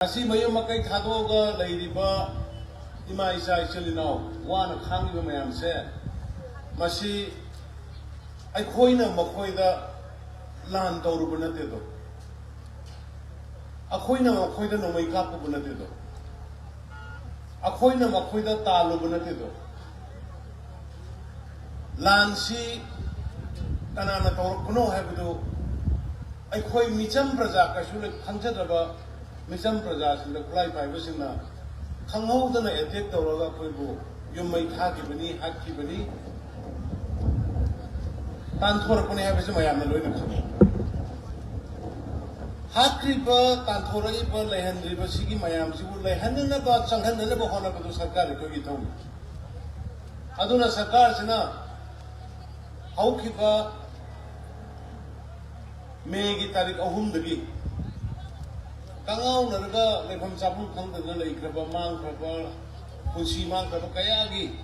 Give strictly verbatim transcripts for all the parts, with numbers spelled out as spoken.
ꯉꯁꯤ ꯃꯌꯨꯝ ꯃꯀꯩ ꯊꯥꯗꯣꯛꯑꯒ ꯂꯩꯔꯤꯕ ꯏꯃꯥ ꯏꯆꯥ ꯏꯆꯤꯜ ꯏꯅꯥꯎ ꯋꯥꯅ ꯈꯥꯡꯉꯤꯕ ꯃꯌꯥꯝꯁꯦ, ꯃꯁꯤ ꯑꯩꯈꯣꯏꯅ ꯃꯈꯣꯏꯗ ꯂꯥꯟ ꯇꯧꯔꯨꯕ ꯅꯠꯇꯦꯗꯣ, ꯑꯩꯈꯣꯏꯅ ꯃꯈꯣꯏꯗ ꯅꯣꯡꯃꯩ ꯀꯥꯞꯄꯨꯕ ꯅꯠꯇꯦꯗꯣ, ꯑꯩꯈꯣꯏꯅ ꯃꯈꯣꯏꯗ ꯇꯥꯜꯂꯨꯕ ꯅꯠꯇꯦꯗꯣ꯫ ꯂꯥꯟꯁꯤ ꯀꯅꯥꯅ ꯇꯧꯔꯛꯄꯅꯣ ꯍꯥꯏꯕꯗꯨ ꯑꯩꯈꯣꯏ ꯃꯤꯆꯝ ꯄ꯭ꯔꯖꯥ, ꯀꯩꯁꯨ ꯂꯩ-, ꯈꯪꯖꯗꯕ ꯃꯤꯆꯝ ꯄ꯭ꯔꯖꯥꯁꯤꯡꯗ, ꯈꯨꯠꯂꯥꯏ ꯄꯥꯏꯕꯁꯤꯡꯅ ꯈꯪꯍꯧꯗꯅ ꯑꯦꯇꯦꯛ ꯇꯧꯔꯒ ꯑꯩꯈꯣꯏꯕꯨ ꯌꯨꯝ ꯃꯩ ꯊꯥꯈꯤꯕꯅꯤ, ꯍꯥꯠꯈꯤꯕꯅꯤ, ꯇꯥꯟꯊꯣꯔꯛꯄꯅꯤ ꯍꯥꯏꯕꯁꯤ ꯃꯌꯥꯝꯅ ꯂꯣꯏꯅ ꯈꯪꯏ꯫ ꯍꯥꯠꯈ꯭ꯔꯤꯕ, ꯇꯥꯟꯊꯣꯔꯛꯏꯕ, ꯂꯩꯍꯟꯗ꯭ꯔꯤꯕ ꯁꯤꯒꯤ ꯃꯌꯥꯝꯁꯤꯕꯨ ꯂꯩꯍꯟꯅꯅꯕ, ꯆꯪꯍꯟꯅꯅꯕ ꯍꯣꯠꯅꯕꯗꯨ ꯁꯔꯀꯥꯔ ꯑꯩꯈꯣꯏꯒꯤ ꯏꯊꯧꯅꯤ꯫ ꯑꯗꯨꯅ ꯁꯔꯀꯥꯔꯁꯤꯅ ꯍꯧꯈꯤꯕ ꯃꯦꯒꯤ ꯇꯥꯔꯤꯛ ꯑꯍꯨꯝꯗꯒꯤ ꯀꯉꯥꯎꯅꯔꯒ ꯂꯩꯐꯝ ꯆꯥꯐꯝ ꯈꯪꯗꯅ ꯂꯩꯈ꯭ꯔꯕ, ꯃꯥꯡꯈ꯭ꯔꯕ, ꯄꯨꯟꯁꯤ ꯃꯥꯡꯈ꯭ꯔꯕ ꯀꯌꯥꯒꯤ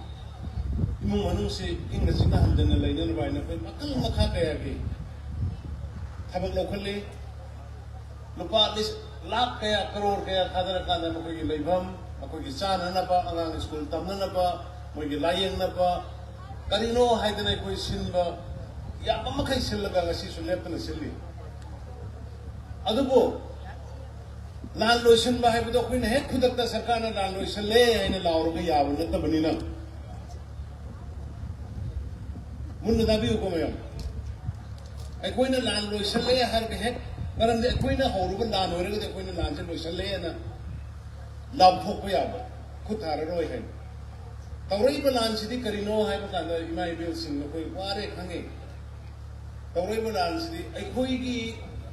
ꯏꯃꯨꯡ ꯃꯅꯨꯡꯁꯤ ꯏꯪꯅ ꯆꯤꯛꯅ ꯍꯟꯖꯟꯅ ꯂꯩꯅꯅꯕ ꯍꯥꯏꯅ ꯑꯩꯈꯣꯏ ꯃꯈꯜ ꯃꯈꯥ ꯀꯌꯥꯒꯤ ꯊꯕꯛ ꯂꯧꯈꯠꯂꯤ꯫ ꯂꯨꯄꯥ ꯂꯤꯁ-, ꯂꯥꯈ ꯀꯌꯥ, ꯀꯔꯣꯔ ꯀꯌꯥ ꯊꯥꯗꯔꯀꯥꯟꯗ ꯃꯈꯣꯏꯒꯤ ꯂꯩꯐꯝ, ꯃꯈꯣꯏꯒꯤ ꯆꯥꯅꯅꯕ, ꯑꯉꯥꯡ ꯁ꯭ꯀꯨꯜ ꯇꯝꯅꯅꯕ, ꯃꯣꯏꯒꯤ ꯂꯥꯌꯦꯡꯅꯕ, ꯀꯔꯤꯅꯣ ꯍꯥꯏꯗꯅ ꯑꯩꯈꯣꯏ ꯁꯤꯟꯕ ꯌꯥꯕ ꯃꯈꯩ ꯁꯤꯜꯂꯒ ꯉꯁꯤꯁꯨ ꯂꯦꯞꯇꯅ ꯁꯤꯜꯂꯤ꯫ ꯑꯗꯨꯕꯨ ꯂꯥꯟ ꯂꯣꯏꯁꯤꯟꯕ ꯍꯥꯏꯕꯗꯣ ꯑꯩꯈꯣꯏꯅ ꯍꯦꯛ ꯈꯨꯗꯛꯇ ꯁꯔꯀꯥꯔꯅ ꯂꯥꯟ ꯂꯣꯏꯁꯤꯜꯂꯦ ꯍꯥꯏꯅ ꯂꯥꯎꯔꯒ ꯌꯥꯕ ꯅꯠꯇꯕꯅꯤꯅ, ꯃꯨꯟꯅ ꯇꯥꯕꯤꯌꯨꯀꯣ ꯃꯌꯥꯝ꯫ ꯑꯩꯈꯣꯏꯅ ꯂꯥꯟ ꯂꯣꯏꯁꯤꯜꯂꯦ ꯍꯥꯏꯔꯒ ꯍꯦꯛ, ꯃꯔꯝꯗꯤ ꯑꯩꯈꯣꯏꯅ ꯍꯧꯔꯨꯕ ꯂꯥꯟ ꯑꯣꯏꯔꯒꯗꯤ ꯑꯩꯈꯣꯏꯅ ꯂꯥꯟꯁꯦ ꯂꯣꯏꯁꯤꯜꯂꯦꯅ ꯂꯥꯎꯊꯣꯛꯄ ꯌꯥꯕ, ꯈꯨꯠ ꯊꯥꯔꯔꯣꯏ ꯍꯥꯏꯅ꯫ ꯇꯧꯔꯛꯏꯕ ꯂꯥꯟꯁꯤꯗꯤ ꯀꯔꯤꯅꯣ ꯍꯥꯏꯕ ꯀꯥꯟꯗ, ꯏꯃꯥ ꯏꯕꯦꯜꯁꯤꯡ, ꯑꯩꯈꯣꯏ ꯋꯥꯔꯦ ꯈꯪꯉꯦ꯫ ꯇꯧꯔꯛꯏꯕ ꯂꯥꯟꯁꯤꯗꯤ ꯑꯩꯈꯣꯏꯒꯤ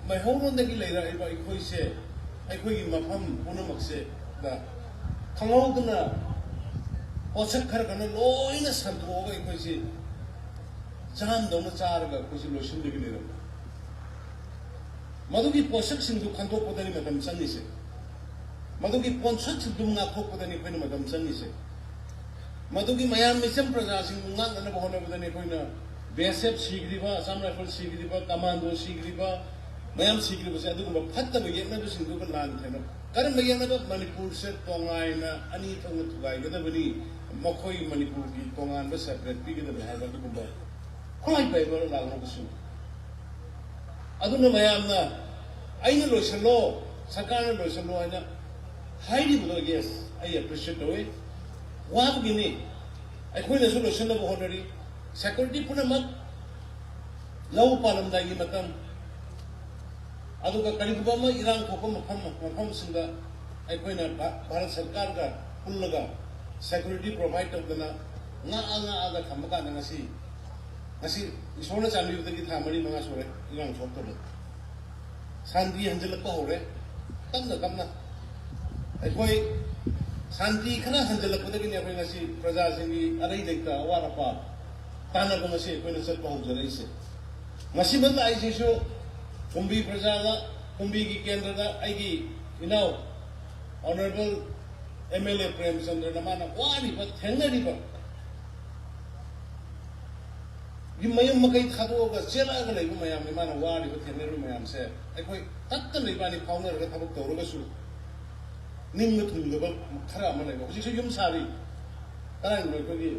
ꯃꯩꯍꯧꯔꯣꯟꯗꯒꯤ ꯂꯩꯔꯛꯏꯕ ꯑꯩꯈꯣꯏꯁꯦ, ꯑꯩꯈꯣꯏꯒꯤ ꯃꯐꯝ ꯄꯨꯝꯅꯃꯛꯁꯦꯗ ꯈꯪꯍꯧꯗꯅ ꯄꯣꯠꯁꯛ ꯈꯔ ꯈꯔ ꯂꯣꯏꯅ ꯁꯟꯗꯣꯛꯑꯒ ꯑꯩꯈꯣꯏꯁꯤ ꯖꯥꯝꯗꯧꯅ ꯆꯥꯔꯒ ꯑꯩꯈꯣꯏꯁꯤ ꯂꯣꯏꯁꯤꯟꯗꯒꯤ ꯂꯩꯔꯝꯃꯤ꯫ ꯃꯗꯨꯒꯤ ꯄꯣꯠꯁꯛꯁꯤꯡꯗꯨ ꯈꯟꯗꯣꯛꯄꯗꯅꯤ ꯃꯇꯝ ꯆꯪꯉꯤꯁꯦ꯫ ꯃꯗꯨꯒꯤ ꯄꯣꯠꯁꯛꯁꯤꯡꯗꯨ ꯉꯥꯛꯊꯣꯛꯄꯗꯅꯤ ꯑꯩꯈꯣꯏꯅ ꯃꯇꯝ ꯆꯪꯉꯤꯁꯦ꯫ ꯃꯗꯨꯒꯤ ꯃꯌꯥꯝ ꯃꯤꯆꯝ ꯄ꯭ꯔꯖꯥꯁꯤꯡꯕꯨ ꯉꯥꯛꯅꯅꯕ ꯍꯣꯠꯅꯕꯗꯅꯤ ꯑꯩꯈꯣꯏꯅ ꯕꯤ ꯑꯦꯁ ꯑꯦꯐ ꯁꯤꯈ꯭ꯔꯤꯕ, ꯑꯁꯥꯝ ꯔꯥꯏꯐꯜ ꯁꯤꯈ꯭ꯔꯤꯕ, ꯀꯃꯥꯟꯗꯣ ꯁꯤꯈ꯭ꯔꯤꯕ, ꯃꯌꯥꯝ ꯁꯤꯈ꯭ꯔꯤꯕꯁꯦ ꯑꯗꯨꯒꯨꯝꯕ ꯐꯠꯇꯕ ꯌꯦꯛꯅꯕꯁꯤꯡꯗꯨꯒ ꯂꯥꯟ ꯊꯦꯡꯅ ꯀꯔꯝꯕ ꯌꯦꯛꯅꯕ? ꯃꯅꯤꯄꯨꯔꯁꯦ ꯇꯣꯉꯥꯏꯅ ꯑꯅꯤ ꯊꯣꯛꯅ ꯊꯨꯒꯥꯏꯒꯗꯕꯅꯤ, ꯃꯈꯣꯏ ꯃꯅꯤꯄꯨꯔꯒꯤ ꯇꯣꯉꯥꯟꯕ ꯁꯦꯄꯔꯦꯠ ꯄꯤꯒꯗꯕꯅꯤ ꯍꯥꯏꯕ ꯑꯗꯨꯒꯨꯝꯕ ꯈ꯭ꯋꯥꯏ ꯄꯥꯏꯕ ꯂꯥꯛꯅꯕꯁꯤꯡ꯫ ꯑꯗꯨꯅ ꯃꯌꯥꯝꯅ ꯑꯩꯅ ꯂꯣꯏꯁꯤꯜꯂꯣ, ꯁꯔꯀꯥꯔꯅ ꯂꯣꯏꯁꯤꯜꯂꯣ ꯍꯥꯏꯅ ꯍꯥꯏꯔꯤꯕꯗꯣ, ꯌꯦꯁ, ꯑꯩ ꯑꯦꯄ꯭ꯔꯤꯁꯤꯌꯦꯠ ꯇꯧꯏ꯫ ꯋꯥꯕꯒꯤꯅꯤ꯫ ꯑꯩꯈꯣꯏꯅꯁꯨ ꯂꯣꯏꯁꯤꯟꯅꯕ ꯍꯣꯠꯅꯔꯤ꯫ ꯁꯦꯀ꯭ꯌꯨꯔꯤꯇꯤ ꯄꯨꯝꯅꯃꯛ ꯂꯧ ꯄꯥꯜꯂꯝꯗꯥꯏꯒꯤ ꯃꯇꯝ, ꯑꯗꯨꯒ ꯀꯔꯤꯒꯨꯝꯕ ꯑꯃ ꯏꯔꯥꯡ ꯊꯣꯛꯄ ꯃꯐꯝ ꯃꯐꯝꯁꯤꯡꯗ ꯑꯩꯈꯣꯏꯅ ꯚꯥ- ꯚꯥꯔꯠ ꯁꯔꯀꯥꯔꯒ ꯄꯨꯜꯂꯒ ꯁꯦꯀ꯭ꯌꯨꯔꯤꯇꯤ ꯄ꯭ꯔꯣꯚꯥꯏꯗ ꯇꯧꯗꯅ ꯉꯥꯛꯑ ꯉꯥꯛꯑꯒ ꯊꯝꯕ ꯀꯥꯟꯗ ꯉꯁꯤ, ꯉꯁꯤ ꯏꯁꯣꯔꯅ ꯆꯥꯟꯕꯤꯕꯗꯒꯤ ꯊꯥ ꯃꯔꯤ ꯃꯉꯥ ꯁꯨꯔꯦ ꯏꯔꯥꯡ ꯊꯣꯛꯇꯕ꯫ ꯁꯥꯟꯇꯤ ꯍꯟꯖꯤꯜꯂꯛꯄ ꯍꯧꯔꯦ ꯇꯞꯅ ꯇꯞꯅ꯫ ꯑꯩꯈꯣꯏ ꯁꯥꯟꯇꯤ ꯈꯔ ꯍꯟꯖꯤꯜꯂꯛꯄꯗꯒꯤꯅꯤ ꯑꯩꯈꯣꯏ ꯉꯁꯤ ꯄ꯭ꯔꯖꯥꯁꯤꯡꯒꯤ ꯑꯔꯩ ꯂꯩꯇ, ꯑꯋꯥꯠ ꯑꯄꯥ ꯇꯥꯟꯅꯕ ꯉꯁꯤ ꯑꯩꯈꯣꯏꯅ ꯆꯠꯄ ꯍꯧꯖꯔꯛꯏꯁꯦ꯫ ꯉꯁꯤꯃꯛ ꯂꯥꯛꯏꯁꯤꯁꯨ ꯀꯨꯝꯕꯤ ꯄ꯭ꯔꯖꯥꯗ, ꯀꯨꯝꯕꯤꯒꯤ ꯀꯦꯟꯗ꯭ꯔꯗ ꯑꯩꯒꯤ ꯏꯅꯥꯎ ꯑꯣꯅꯔꯦꯕꯜ ꯑꯦꯝ ꯑꯦꯜ ꯑꯦ ꯄ꯭ꯔꯦꯝꯆꯟꯗ꯭ꯔꯅ ꯃꯥꯅ ꯋꯥꯔꯤꯕ, ꯊꯦꯡꯅꯔꯤꯕ ꯌꯨꯝ ꯃꯌꯨꯝ ꯃꯀꯩ ꯊꯥꯗꯣꯛꯑꯒ ꯆꯦꯜꯂꯛꯑꯒ ꯂꯩꯕ ꯃꯌꯥꯝ, ꯏꯃꯥꯅ ꯋꯥꯔꯤꯕ ꯊꯦꯡꯅꯔꯤꯕ ꯃꯌꯥꯝꯁꯦ ꯑꯩꯈꯣꯏ ꯇꯠꯇꯅ ꯏꯕꯥꯅꯤ ꯐꯥꯎꯅꯔꯒ ꯊꯕꯛ ꯇꯧꯔꯒꯁꯨ ꯅꯤꯡꯕ ꯊꯨꯡꯗꯕ ꯈꯔ ꯑꯃ ꯂꯩꯕ꯫ ꯍꯧꯖꯤꯛꯁꯨ ꯌꯨꯝ ꯁꯥꯔꯤ꯫ ꯀꯗꯥꯏꯗꯅꯣ ꯑꯩꯈꯣꯏꯒꯤ,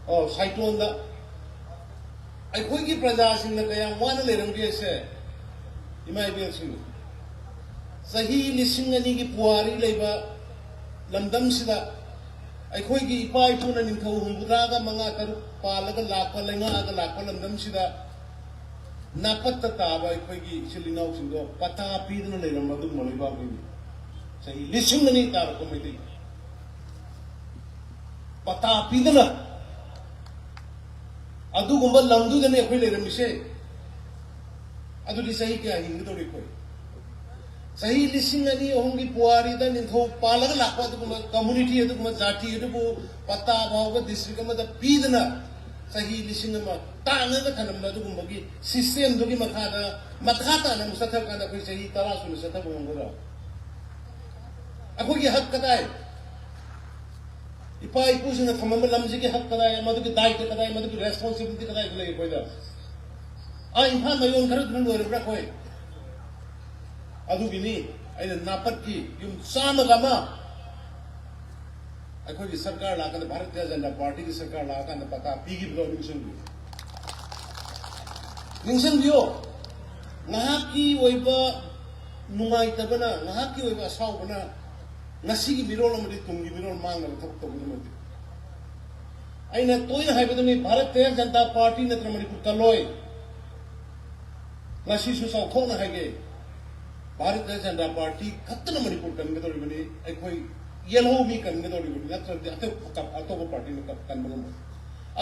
ꯑꯣ, ꯁꯥꯏꯇꯣꯟꯗ꯫ ꯑꯩꯈꯣꯏꯒꯤ ꯄ꯭ꯔꯖꯥꯁꯤꯡꯅ ꯀꯌꯥꯝ ꯋꯥꯅ ꯂꯩꯔꯝꯒꯦꯁꯦ, ꯏꯃꯥ ꯏꯕꯦꯜꯁꯤꯡ, ꯆꯍꯤ ꯂꯤꯁꯤꯡ ꯑꯅꯤꯒꯤ ꯄꯨꯋꯥꯔꯤ ꯂꯩꯕ ꯂꯝꯗꯝꯁꯤꯗ ꯑꯩꯈꯣꯏꯒꯤ ꯏꯄꯥ ꯏꯄꯨꯅ ꯅꯤꯡꯊꯧ ꯍꯨꯝꯐꯨꯇꯔꯥꯒ ꯃꯉꯥ ꯇꯔꯨꯛ ꯄꯥꯜꯂꯒ ꯂꯥꯛꯄ, ꯂꯩꯉꯥꯛꯑꯒ ꯂꯥꯛꯄ ꯂꯝꯗꯝꯁꯤꯗ ꯅꯥꯄꯠꯇ ꯇꯥꯕ ꯑꯩꯈꯣꯏꯒꯤ ꯏꯆꯤꯜ ꯏꯅꯥꯎꯁꯤꯡꯗꯣ ꯄꯇꯥ ꯄꯤꯗꯨꯅ ꯂꯩꯔꯝꯕ ꯑꯗꯨꯒꯨꯝꯕ ꯂꯩꯕꯥꯛꯅꯤꯅꯦ꯫ ꯆꯍꯤ ꯂꯤꯁꯤꯡ ꯑꯅꯤ ꯇꯥꯔꯛꯄ ꯃꯩꯇꯩ ꯄꯇꯥ ꯄꯤꯗꯅ ꯑꯗꯨꯒꯨꯝꯕ ꯂꯝꯗꯨꯗꯅꯦ ꯑꯩꯈꯣꯏ ꯂꯩꯔꯝꯃꯤꯁꯦ꯫ ꯑꯗꯨꯗꯤ ꯆꯍꯤ ꯀꯌꯥ ꯍꯤꯡꯒꯗꯧꯔꯤ ꯑꯩꯈꯣꯏ? ꯆꯍꯤ ꯂꯤꯁꯤꯡ ꯑꯅꯤ ꯑꯍꯨꯝꯒꯤ ꯄꯨꯋꯥꯔꯤꯗ ꯅꯤꯡꯊꯧ ꯄꯥꯜꯂꯒ ꯂꯥꯛꯄ ꯑꯗꯨꯒꯨꯝꯕ ꯀꯝꯃꯨꯅꯤꯇꯤ, ꯑꯗꯨꯒꯨꯝꯕ ꯖꯥꯇꯤ ꯑꯗꯨꯕꯨ ꯄꯇꯥ ꯐꯥꯎꯕ ꯗꯤꯁꯇ꯭ꯔꯤꯛ ꯑꯃꯗ ꯄꯤꯗꯅ ꯆꯍꯤ ꯂꯤꯁꯤꯡ ꯑꯃ ꯇꯥꯡꯉꯒ ꯊꯝꯂꯝꯕ ꯑꯗꯨꯒꯨꯝꯕꯒꯤ ꯁꯤꯁꯇꯦꯝꯗꯨꯒꯤ ꯃꯈꯥꯗ ꯃꯈꯥ ꯇꯥꯅ ꯑꯃꯨꯛ ꯆꯠꯊꯔꯀꯥꯟꯗ ꯑꯩꯈꯣꯏ ꯆꯍꯤ ꯇꯔꯥ ꯁꯨꯅ ꯆꯠꯊꯕ ꯉꯝꯒꯗ꯭ꯔꯥ? ꯑꯩꯈꯣꯏꯒꯤ ꯍꯛ ꯀꯗꯥꯏ? ꯏꯄꯥ ꯏꯄꯨꯁꯤꯡꯅ ꯊꯝꯃꯝꯕ ꯂꯝꯁꯤꯒꯤ ꯍꯛ ꯀꯗꯥꯏ? ꯃꯗꯨꯒꯤ ꯗꯥꯏꯇ ꯀꯗꯥꯏ? ꯃꯗꯨꯒꯤ ꯔꯦꯁꯄꯣꯟꯁꯤꯕꯤꯂꯤꯇꯤ ꯀꯗꯥꯏꯗ ꯂꯩ ꯑꯩꯈꯣꯏꯗ? ꯑꯥ, ꯏꯝꯐꯥꯜ ꯃꯌꯣꯟ ꯈꯔꯗꯨꯅ ꯂꯣꯏꯔꯕ꯭ꯔꯥ ꯑꯩꯈꯣꯏ? ꯑꯗꯨꯒꯤꯅꯤ ꯑꯩꯅ ꯅꯥꯄꯠꯀꯤ ꯌꯨꯝ ꯆꯥꯝꯃꯒ ꯑꯃ ꯑꯩꯈꯣꯏꯒꯤ ꯁꯔꯀꯥꯔ ꯂꯥꯛꯀꯥꯟꯗ, ꯚꯥꯔꯇꯤꯌ ꯖꯅꯇꯥ ꯄꯥꯔꯇꯤꯒꯤ ꯁꯔꯀꯥꯔ ꯂꯥꯛꯑꯀꯥꯟꯗ ꯄꯇꯥ ꯄꯤꯈꯤꯕꯗꯣ ꯅꯤꯡꯁꯤꯡꯕꯤꯌꯨ꯫ ꯅꯤꯡꯁꯤꯡꯕꯤꯌꯨ, ꯉꯥꯏꯍꯥꯛꯀꯤ ꯑꯣꯏꯕ ꯅꯨꯡꯉꯥꯏꯇꯕꯅ, ꯉꯥꯏꯍꯥꯛꯀꯤ ꯑꯣꯏꯕ ꯑꯁꯥꯎꯕꯅ ꯉꯁꯤꯒꯤ ꯃꯤꯔꯣꯜ ꯑꯃꯗꯤ ꯇꯨꯡꯒꯤ ꯃꯤꯔꯣꯜ ꯃꯥꯡꯅꯕ ꯊꯕꯛ ꯇꯧꯕꯗꯨ ꯅꯠꯇꯦ꯫ ꯑꯩꯅ ꯇꯣꯏꯅ ꯍꯥꯏꯕꯗꯨꯅꯤ, ꯚꯥꯔꯇꯤꯌ ꯖꯅꯇꯥ ꯄꯥꯔꯇꯤ ꯅꯠꯇꯅ ꯃꯅꯤꯄꯨꯔ ꯀꯜꯂꯣꯏ꯫ ꯉꯁꯤꯁꯨ ꯆꯥꯎꯊꯣꯛꯅ ꯍꯥꯏꯒꯦ, ꯚꯥꯔꯇꯤꯌ ꯖꯅꯇꯥ ꯄꯥꯔꯇꯤ ꯈꯛꯇꯅ ꯃꯅꯤꯄꯨꯔ ꯀꯟꯒꯗꯧꯔꯤꯕꯅꯤ꯫ ꯑꯩꯈꯣꯏ ꯌꯦꯜꯍꯧꯃꯤ ꯀꯟꯒꯗꯧꯔꯤꯕꯅꯤ, ꯅꯠꯇ꯭ꯔꯗꯤ ꯑꯇꯣꯞꯄ, ꯑꯇꯣꯞꯄ ꯄꯥꯔꯇꯤꯅ ꯀꯟꯕ ꯉꯝꯃꯣꯏ꯫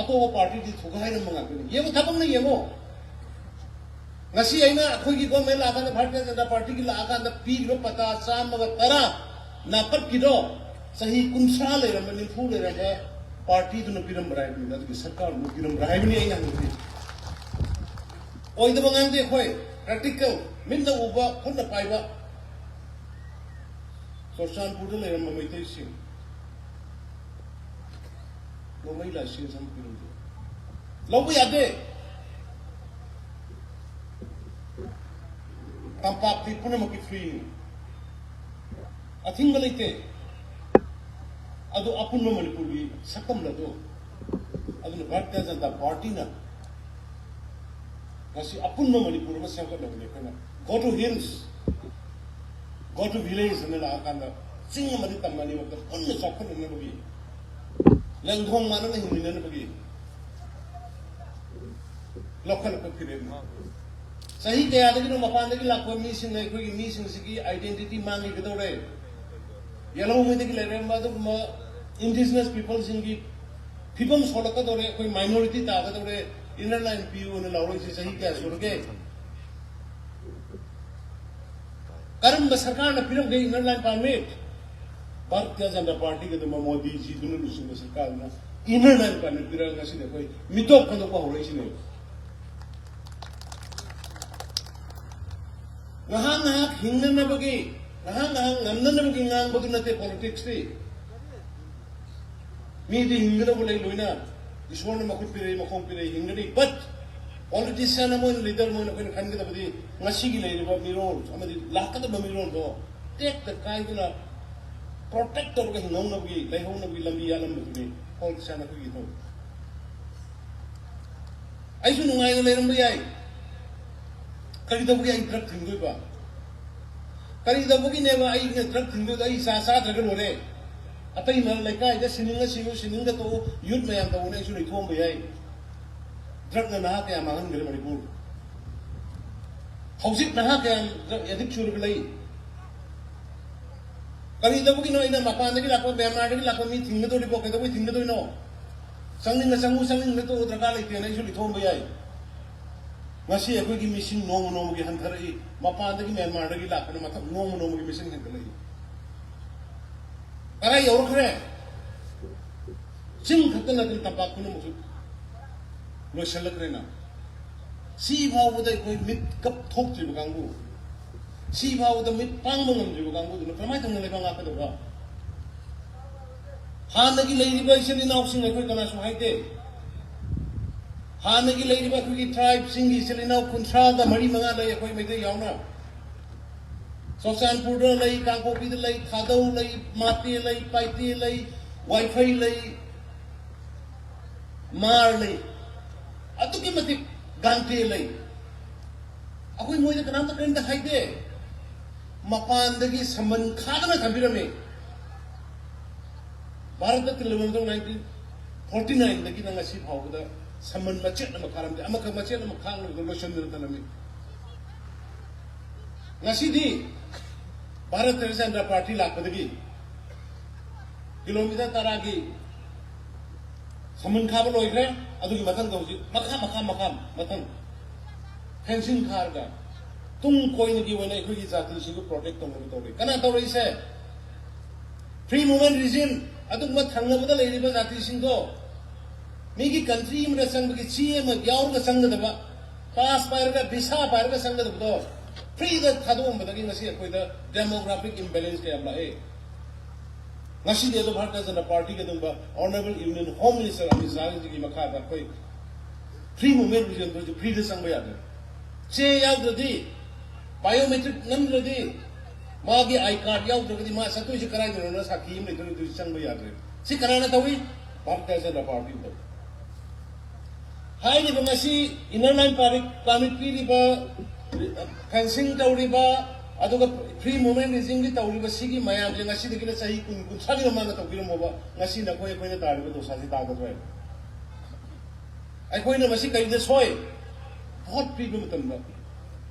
ꯑꯇꯣꯞꯄ ꯄꯥꯔꯇꯤꯗꯤ ꯊꯨꯒꯥꯏꯔꯝꯕ ꯉꯥꯛꯇꯅꯤ꯫ ꯌꯦꯡꯉꯣ, ꯊꯕꯛꯅ ꯌꯦꯡꯉꯣ꯫ ꯉꯁꯤ ꯑꯩꯅ ꯑꯩꯈꯣꯏꯒꯤ ꯒꯣꯔꯃꯦꯟ ꯂꯥꯛꯑꯀꯥꯟꯗ, ꯚꯥꯔꯇꯤꯌ ꯖꯅꯇꯥ ꯄꯥꯔꯇꯤꯒꯤ ꯂꯥꯛꯑꯀꯥꯟꯗ ꯄꯤꯔꯤꯕ ꯄꯇꯥ ꯆꯥꯝꯃꯒ ꯇꯔꯥ ꯅꯥꯄꯠꯀꯤꯗꯣ, ꯆꯍꯤ ꯀꯨꯟꯊ꯭ꯔꯥ ꯂꯩꯔꯝꯕ, ꯅꯤꯐꯨ ꯂꯩꯔꯝꯕ ꯄꯥꯔꯇꯤꯗꯨꯅ ꯄꯤꯔꯝꯕ꯭ꯔꯥ ꯍꯥꯏꯕꯅꯤ, ꯑꯗꯨꯒꯤ ꯁꯔꯀꯥꯔꯗꯨꯅ ꯄꯤꯔꯝꯕ꯭ꯔꯥ ꯍꯥꯏꯕꯅꯤ ꯑꯩꯅ ꯍꯪꯕꯗꯤ꯫ ꯑꯣꯏꯗꯕ ꯉꯥꯡꯗꯦ ꯑꯩꯈꯣꯏ, ꯄ꯭ꯔꯦꯛꯇꯤꯀꯦꯜ, ꯃꯤꯠꯅ ꯎꯕ, ꯈꯨꯠꯅ ꯄꯥꯏꯕ꯫ ꯆꯨꯔꯆꯥꯟꯄꯨꯔꯗ ꯂꯩꯔꯝꯕ ꯃꯩꯇꯩꯁꯤꯡ ꯅꯣꯡꯃꯩ ꯂꯥꯏꯁꯦꯟꯁ ꯑꯃ ꯄꯤꯔꯝꯗꯦ꯫ ꯂꯧꯕ ꯌꯥꯗꯦ꯫ ꯇꯝꯄꯥꯛꯇꯤ ꯄꯨꯝꯅꯃꯛꯀꯤ ꯐ꯭ꯔꯤꯅꯤ꯫ ꯑꯊꯤꯡꯕ ꯂꯩꯇꯦ꯫ ꯑꯗꯨ ꯑꯄꯨꯟꯕ ꯃꯅꯤꯄꯨꯔꯒꯤ ꯁꯛꯇꯝ ꯑꯗꯨ, ꯑꯗꯨꯅ ꯚꯥꯔꯇꯤꯌ ꯖꯅꯇꯥ ꯄꯥꯔꯇꯤꯅ ꯉꯁꯤ ꯑꯄꯨꯟꯕ ꯃꯅꯤꯄꯨꯔ ꯑꯃ ꯁꯦꯝꯒꯠꯅꯕꯅꯤ꯫ ꯑꯩꯈꯣꯏꯅ go to hills, go to village ꯍꯥꯏꯅ ꯂꯥꯛꯑꯀꯥꯟꯗ ꯆꯤꯡ ꯑꯃꯗꯤ ꯇꯝ ꯑꯅꯤꯃꯛꯇ ꯄꯨꯟꯅ ꯆꯥꯎꯈꯠꯅꯅꯕꯒꯤ, ꯂꯦꯡꯗꯣꯡ ꯃꯥꯟꯅꯅ ꯍꯤꯡꯃꯤꯟꯅꯅꯕꯒꯤ ꯂꯧꯈꯠꯂꯛꯄ ꯐꯤꯔꯦꯞꯅꯤ꯫ ꯆꯍꯤ ꯀꯌꯥꯗꯒꯤꯅꯣ ꯃꯄꯥꯟꯗꯒꯤ ꯂꯥꯛꯄ ꯃꯤꯁꯤꯡꯅ ꯑꯩꯈꯣꯏꯒꯤ ꯃꯤꯁꯤꯡꯁꯤꯒꯤ identity ꯃꯥꯡꯈꯤꯒꯗꯧꯔꯦ꯫ ꯌꯦꯜꯍꯧꯉꯩꯗꯒꯤ ꯂꯩꯔꯝꯕ ꯑꯗꯨꯒꯨꯝꯕ indigenous peopleꯁꯤꯡꯒꯤ ꯐꯤꯕꯝ ꯁꯣꯛꯂꯛꯀꯗꯧꯔꯦ, ꯑꯩꯈꯣꯏ minority ꯇꯥꯒꯗꯧꯔꯦ, inner line ꯄꯤꯌꯨꯅ ꯂꯥꯎꯔꯛꯏꯁꯦ ꯆꯍꯤ ꯀꯌꯥ ꯁꯨꯔꯒꯦ? ꯀꯔꯝꯕ ꯁꯔꯀꯥꯔꯅ ꯄꯤꯔꯝꯒꯦ inner line permit? Bharatiya Janata ꯄꯥꯔꯇꯤꯒ ꯑꯗꯨꯝ ꯃꯣꯗꯤꯖꯤꯗꯨꯅ ꯂꯨꯆꯤꯡꯕ ꯁꯔꯀꯥꯔꯗꯨꯅ inner line permit ꯄꯤꯔꯒ ꯉꯁꯤꯗꯤ ꯑꯩꯈꯣꯏ ꯃꯤꯇꯣꯞ ꯈꯟꯗꯣꯛꯄ ꯍꯧꯔꯛꯏꯁꯤꯅꯦ꯫ ꯉꯥꯏꯍꯥꯛ ꯉꯥꯏꯍꯥꯛ ꯍꯤꯡꯅꯅꯕꯒꯤ, ꯉꯥꯏꯍꯥꯛ ꯉꯥꯏꯍꯥꯛ ꯉꯝꯅꯅꯕꯒꯤ ꯉꯥꯡꯕꯗꯨ ꯅꯠꯇꯦ politicsꯇꯤ꯫ ꯃꯤꯗꯤ ꯍꯤꯡꯒꯗꯧꯕ ꯂꯩ ꯂꯣꯏꯅ꯫ ꯏꯁꯣꯔꯅ ꯃꯈꯨꯠ ꯄꯤꯔꯛꯏ, ꯃꯈꯣꯡ ꯄꯤꯔꯛꯏ, ꯍꯤꯡꯒꯅꯤ꯫ But ꯄꯣꯂꯤꯇꯤꯁꯤꯌꯥꯟ ꯑꯃ ꯑꯣꯏꯅ, ꯂꯤꯗꯔ ꯑꯃ ꯑꯣꯏꯅ ꯑꯩꯈꯣꯏꯅ ꯈꯟꯒꯗꯕꯗꯤ ꯉꯁꯤꯒꯤ ꯂꯩꯔꯤꯕ ꯃꯤꯔꯣꯜ ꯑꯃꯗꯤ ꯂꯥꯛꯀꯗꯕ ꯃꯤꯔꯣꯜꯗꯣ ꯇꯦꯛꯇ ꯀꯥꯏꯗꯅ ꯄ꯭ꯔꯣꯇꯦꯛ ꯇꯧꯔꯒ ꯍꯤꯡꯍꯧꯅꯕꯒꯤ, ꯂꯩꯍꯧꯅꯕꯒꯤ ꯂꯝꯕꯤ ꯌꯥꯠꯂꯝꯕꯗꯨꯅꯤ ꯄꯣꯂꯤꯇꯤꯁꯤꯌꯥꯟ ꯑꯩꯈꯣꯏꯒꯤ ꯏꯊꯧ꯫ ꯑꯩꯁꯨ ꯅꯨꯡꯉꯥꯏꯅ ꯂꯩꯔꯝꯕ ꯌꯥꯏ꯫ ꯀꯔꯤ ꯇꯧꯕꯒꯤ ꯑꯩ ꯗ꯭ꯔꯒ ꯊꯤꯡꯗꯣꯏꯕ? ꯀꯔꯤ ꯇꯧꯕꯒꯤꯅꯦꯕ ꯑꯩꯅ ꯗ꯭ꯔꯒ ꯊꯤꯡꯗꯣꯏꯗꯣ? ꯑꯩ ꯆꯥ ꯆꯥꯗ꯭ꯔꯒ ꯂꯣꯏꯔꯦ꯫ ꯑꯇꯩ ꯃꯔꯛ ꯂꯩꯀꯥꯏꯗ ꯁꯤꯅꯤꯡꯉ ꯁꯤꯌꯨ, ꯁꯤꯅꯤꯡꯗ ꯇꯣꯛꯎ, ꯌꯨꯠ ꯃꯌꯥꯝ ꯇꯧꯕꯅꯦ, ꯑꯩꯁꯨ ꯂꯩꯊꯣꯛꯑꯝꯕ ꯌꯥꯏ꯫ ꯗ꯭ꯔꯒꯅ ꯅꯍꯥ ꯀꯌꯥ ꯃꯥꯡꯍꯟꯈ꯭ꯔꯦ ꯃꯅꯤꯄꯨꯔ꯫ ꯍꯧꯖꯤꯛ ꯅꯍꯥ ꯀꯌꯥꯝ ꯗ꯭ꯔꯒ ꯑꯦꯗꯤꯛ ꯆꯨꯔꯒ ꯂꯩ꯫ ꯀꯔꯤ ꯇꯧꯕꯒꯤꯅꯣ ꯑꯩꯅ ꯃꯄꯥꯟꯗꯒꯤ ꯂꯥꯛꯄ, ꯃ꯭ꯌꯥꯟꯃꯥꯔꯗꯒꯤ ꯂꯥꯛꯄ ꯃꯤ ꯊꯤꯡꯒꯗꯧꯔꯤꯕꯣ? ꯀꯩꯗꯧꯕꯩ ꯊꯤꯡꯒꯗꯣꯏꯅꯣ? ꯆꯪꯅꯤꯡꯉ ꯆꯪꯉꯨ, ꯆꯪꯅꯤꯡꯗ ꯇꯣꯛꯎ, ꯗꯔꯀꯥꯔ ꯂꯩꯇꯦꯅ ꯑꯩꯁꯨ ꯂꯩꯊꯣꯛꯑꯝꯕ ꯌꯥꯏ꯫ ꯉꯁꯤ ꯑꯩꯈꯣꯏꯒꯤ ꯃꯤꯁꯤꯡ ꯅꯣꯡꯃ ꯅꯣꯡꯃꯒꯤ ꯍꯟꯊꯔꯛꯏ꯫ ꯃꯄꯥꯟꯗꯒꯤ ꯃ꯭ꯌꯥꯟꯃꯥꯔꯗꯒꯤ ꯂꯥꯛꯄꯅ ꯃꯊꯛ ꯅꯣꯡꯃ ꯅꯣꯡꯃꯒꯤ ꯃꯤꯁꯤꯡ ꯍꯦꯟꯒꯠꯂꯛꯏ꯫ ꯀꯗꯥꯏ ꯌꯧꯔꯛꯈ꯭ꯔꯦ? ꯆꯤꯡ ꯈꯛꯇ ꯅꯠꯇꯅ ꯇꯝꯄꯥꯛ ꯄꯨꯝꯅꯃꯛꯁꯨ ꯂꯣꯏꯁꯤꯜꯂꯛꯈ꯭ꯔꯦꯅ꯫ ꯁꯤ ꯐꯥꯎꯕꯗ ꯑꯩꯈꯣꯏ ꯃꯤꯠ ꯀꯞ ꯊꯣꯛꯇ꯭ꯔꯤꯕ ꯀꯥꯡꯕꯨ, ꯁꯤ ꯐꯥꯎꯕꯗ ꯃꯤꯠ ꯄꯥꯡꯕ ꯉꯝꯗ꯭ꯔꯤꯕ ꯀꯥꯡꯕꯨꯗꯨꯅ ꯀꯃꯥꯏꯅ ꯇꯧꯅ ꯂꯩꯕꯥꯛ ꯉꯥꯛꯀꯗꯧꯕ? ꯍꯥꯟꯅꯒꯤ ꯂꯩꯔꯤꯕ ꯏꯆꯤꯜ ꯏꯅꯥꯎꯁꯤꯡ ꯑꯩꯈꯣꯏ ꯀꯅꯥꯁꯨ ꯍꯥꯏꯗꯦ꯫ ꯍꯥꯟꯅꯒꯤ ꯂꯩꯔꯤꯕ ꯑꯩꯈꯣꯏꯒꯤ ꯇ꯭ꯔꯥꯏꯕꯁꯤꯡꯒꯤ ꯏꯆꯤꯜ ꯏꯅꯥꯎ ꯀꯨꯟꯊ꯭ꯔꯥꯒ ꯃꯔꯤ ꯃꯉꯥ ꯂꯩ, ꯑꯩꯈꯣꯏ ꯃꯩꯇꯩ ꯌꯥꯎꯅ꯫ ꯆꯨꯔꯆꯥꯟꯄꯨꯔꯗ ꯂꯩ, ꯀꯥꯡꯄꯣꯛꯄꯤꯗ ꯂꯩ, ꯊꯥꯗꯧ ꯂꯩ, ꯃꯥꯇꯦ ꯂꯩ, ꯄꯥꯏꯇꯦ ꯂꯩ, ꯋꯥꯏꯐꯩ ꯂꯩ, ꯃꯥꯔ ꯂꯩ, ꯑꯗꯨꯛꯀꯤ ꯃꯇꯤꯛ ꯒꯥꯟꯇꯦ ꯂꯩ꯫ ꯑꯩꯈꯣꯏ ꯃꯣꯏꯗ ꯀꯅꯥꯝꯇ ꯀꯔꯤꯝꯇ ꯍꯥꯏꯗꯦ꯫ ꯃꯄꯥꯟꯗꯒꯤ ꯁꯃꯟ ꯈꯥꯗꯅ ꯊꯝꯕꯤꯔꯝꯃꯤ꯫ ꯚꯥꯔꯠꯇ ꯇꯤꯜꯂꯕ ꯃꯇꯨꯡ ꯅꯥꯏꯟꯇꯤꯟ ꯐꯣꯔꯇꯤ ꯅꯥꯏꯟꯗꯒꯤꯅ ꯉꯁꯤ ꯐꯥꯎꯕꯗ ꯁꯃꯟ ꯃꯆꯦꯠ ꯑꯃ ꯈꯥꯔꯝꯗꯦ, ꯑꯃꯈꯛ ꯃꯆꯦꯠ ꯑꯃ ꯈꯥꯛꯂꯒ ꯂꯣꯏꯁꯤꯟꯗꯨꯅ ꯊꯝꯂꯝꯃꯤ꯫ ꯉꯁꯤꯗꯤ ꯚꯥꯔꯠ ꯖꯅꯇꯥ ꯄꯥꯔꯇꯤ ꯂꯥꯛꯄꯗꯒꯤ ꯀꯤꯂꯣꯃꯤꯇꯔ ꯇꯔꯥꯒꯤ ꯁꯃꯟ ꯈꯥꯕ ꯂꯣꯏꯈ꯭ꯔꯦ꯫ ꯑꯗꯨꯒꯤ ꯃꯊꯪꯗ ꯍꯧꯖꯤꯛ ꯃꯈꯥ, ꯃꯈꯥ, ꯃꯈꯥ, ꯃꯊꯪ ꯐꯦꯟꯁꯤꯡ ꯈꯥꯔꯒ ꯇꯨꯡ ꯀꯣꯏꯅꯒꯤ ꯑꯣꯏꯅ ꯑꯩꯈꯣꯏꯒꯤ ꯖꯥꯇꯤꯁꯤꯕꯨ ꯄ꯭ꯔꯣꯇꯦꯛ ꯇꯧꯅꯕ ꯇꯧꯔꯤ꯫ ꯀꯅꯥ ꯇꯧꯔꯛꯏꯁꯦ? Free movement regime. ꯑꯗꯨꯒꯨꯝꯕ ꯊꯪꯅꯕꯗ ꯂꯩꯔꯤꯕ ꯖꯥꯇꯤꯁꯤꯡꯗꯣ ꯃꯤꯒꯤ ꯀꯟꯇ꯭ꯔꯤ ꯑꯃꯗ ꯆꯪꯕꯒꯤ ꯆꯦ ꯑꯃ ꯌꯥꯎꯔꯒ ꯆꯪꯒꯗꯕ, ꯄꯥꯁ ꯄꯥꯏꯔꯒ, ꯚꯤꯁꯥ ꯄꯥꯏꯔꯒ ꯆꯪꯒꯗꯕꯗꯣ ꯐ꯭ꯔꯤꯗ ꯊꯥꯗꯣꯛꯑꯝꯕꯗꯒꯤ ꯉꯁꯤ ꯑꯩꯈꯣꯏꯗ ꯗꯦꯃꯣꯒ꯭ꯔꯥꯐꯤꯛ ꯏꯝꯕꯦꯂꯦꯟꯁ ꯀꯌꯥꯝ ꯂꯥꯛꯑꯦ꯫ ꯉꯁꯤꯗꯤ ꯑꯗꯣ ꯚꯥꯔꯇꯤꯌ ꯖꯅꯇꯥ ꯄꯥꯔꯇꯤꯒ ꯑꯗꯨꯝꯕ honourable union home minister Amit ꯁꯥꯍꯒꯤꯁꯤꯒꯤ ꯃꯈꯥꯗ ꯑꯩꯈꯣꯏ Free movement reason ꯇꯧꯔꯤꯁꯦ, ꯐ꯭ꯔꯤꯗ ꯆꯪꯕ ꯌꯥꯗ꯭ꯔꯦ꯫ ꯆꯦ ꯌꯥꯎꯗ꯭ꯔꯗꯤ, ꯕꯥꯏꯑꯣꯃꯦꯇ꯭ꯔꯤꯛ ꯅꯝꯗ꯭ꯔꯗꯤ, ꯃꯥꯒꯤ ꯑꯥꯏ ꯀꯥꯔꯗ ꯌꯥꯎꯗ꯭ꯔꯒꯗꯤ ꯃꯥ ꯆꯠꯇꯣꯏꯁꯦ ꯀꯗꯥꯏꯗꯅꯣꯅ ꯁꯥꯈꯤ ꯑꯃ ꯂꯩꯗꯣꯏꯅꯣ, ꯑꯗꯨꯁꯨ ꯆꯪꯕ ꯌꯥꯗ꯭ꯔꯦ꯫ ꯁꯤ ꯀꯅꯥꯅ ꯇꯧꯏ? ꯚꯥꯔꯠ ꯖꯅꯇꯥ ꯄꯥꯔꯇꯤꯅ ꯇꯧꯏ꯫ ꯍꯥꯏꯔꯤꯕ ꯉꯁꯤ ꯏꯟꯅꯔ ꯂꯥꯏꯟ ꯄꯥꯔꯃꯤꯠ ꯄꯤꯔꯤꯕ, ꯐꯦꯟꯁꯤꯡ ꯇꯧꯔꯤꯕ, ꯑꯗꯨꯒ ꯐ꯭ꯔꯤ ꯃꯨꯚꯃꯦꯟ ꯔꯤꯖꯤꯝꯒꯤ ꯇꯧꯔꯤꯕ ꯁꯤꯒꯤ ꯃꯌꯥꯝꯁꯦ ꯉꯁꯤꯗꯒꯤꯅ ꯆꯍꯤ ꯀꯨꯟ, ꯀꯨꯟꯊ꯭ꯔꯥꯒꯤ ꯃꯃꯥꯡꯗ ꯇꯧꯕꯤꯔꯝꯃꯣꯕ, ꯉꯁꯤ ꯅꯈꯣꯏ ꯑꯩꯈꯣꯏꯅ ꯇꯥꯔꯤꯕ ꯗꯣꯁꯥꯁꯤ ꯇꯥꯒꯗ꯭ꯔꯣ ꯍꯥꯏꯕ? ꯑꯩꯈꯣꯏꯅ ꯃꯁꯤ ꯀꯔꯤꯗ ꯁꯣꯏ? ꯚꯣꯠ ꯄꯤꯕ ꯃꯇꯝꯗ,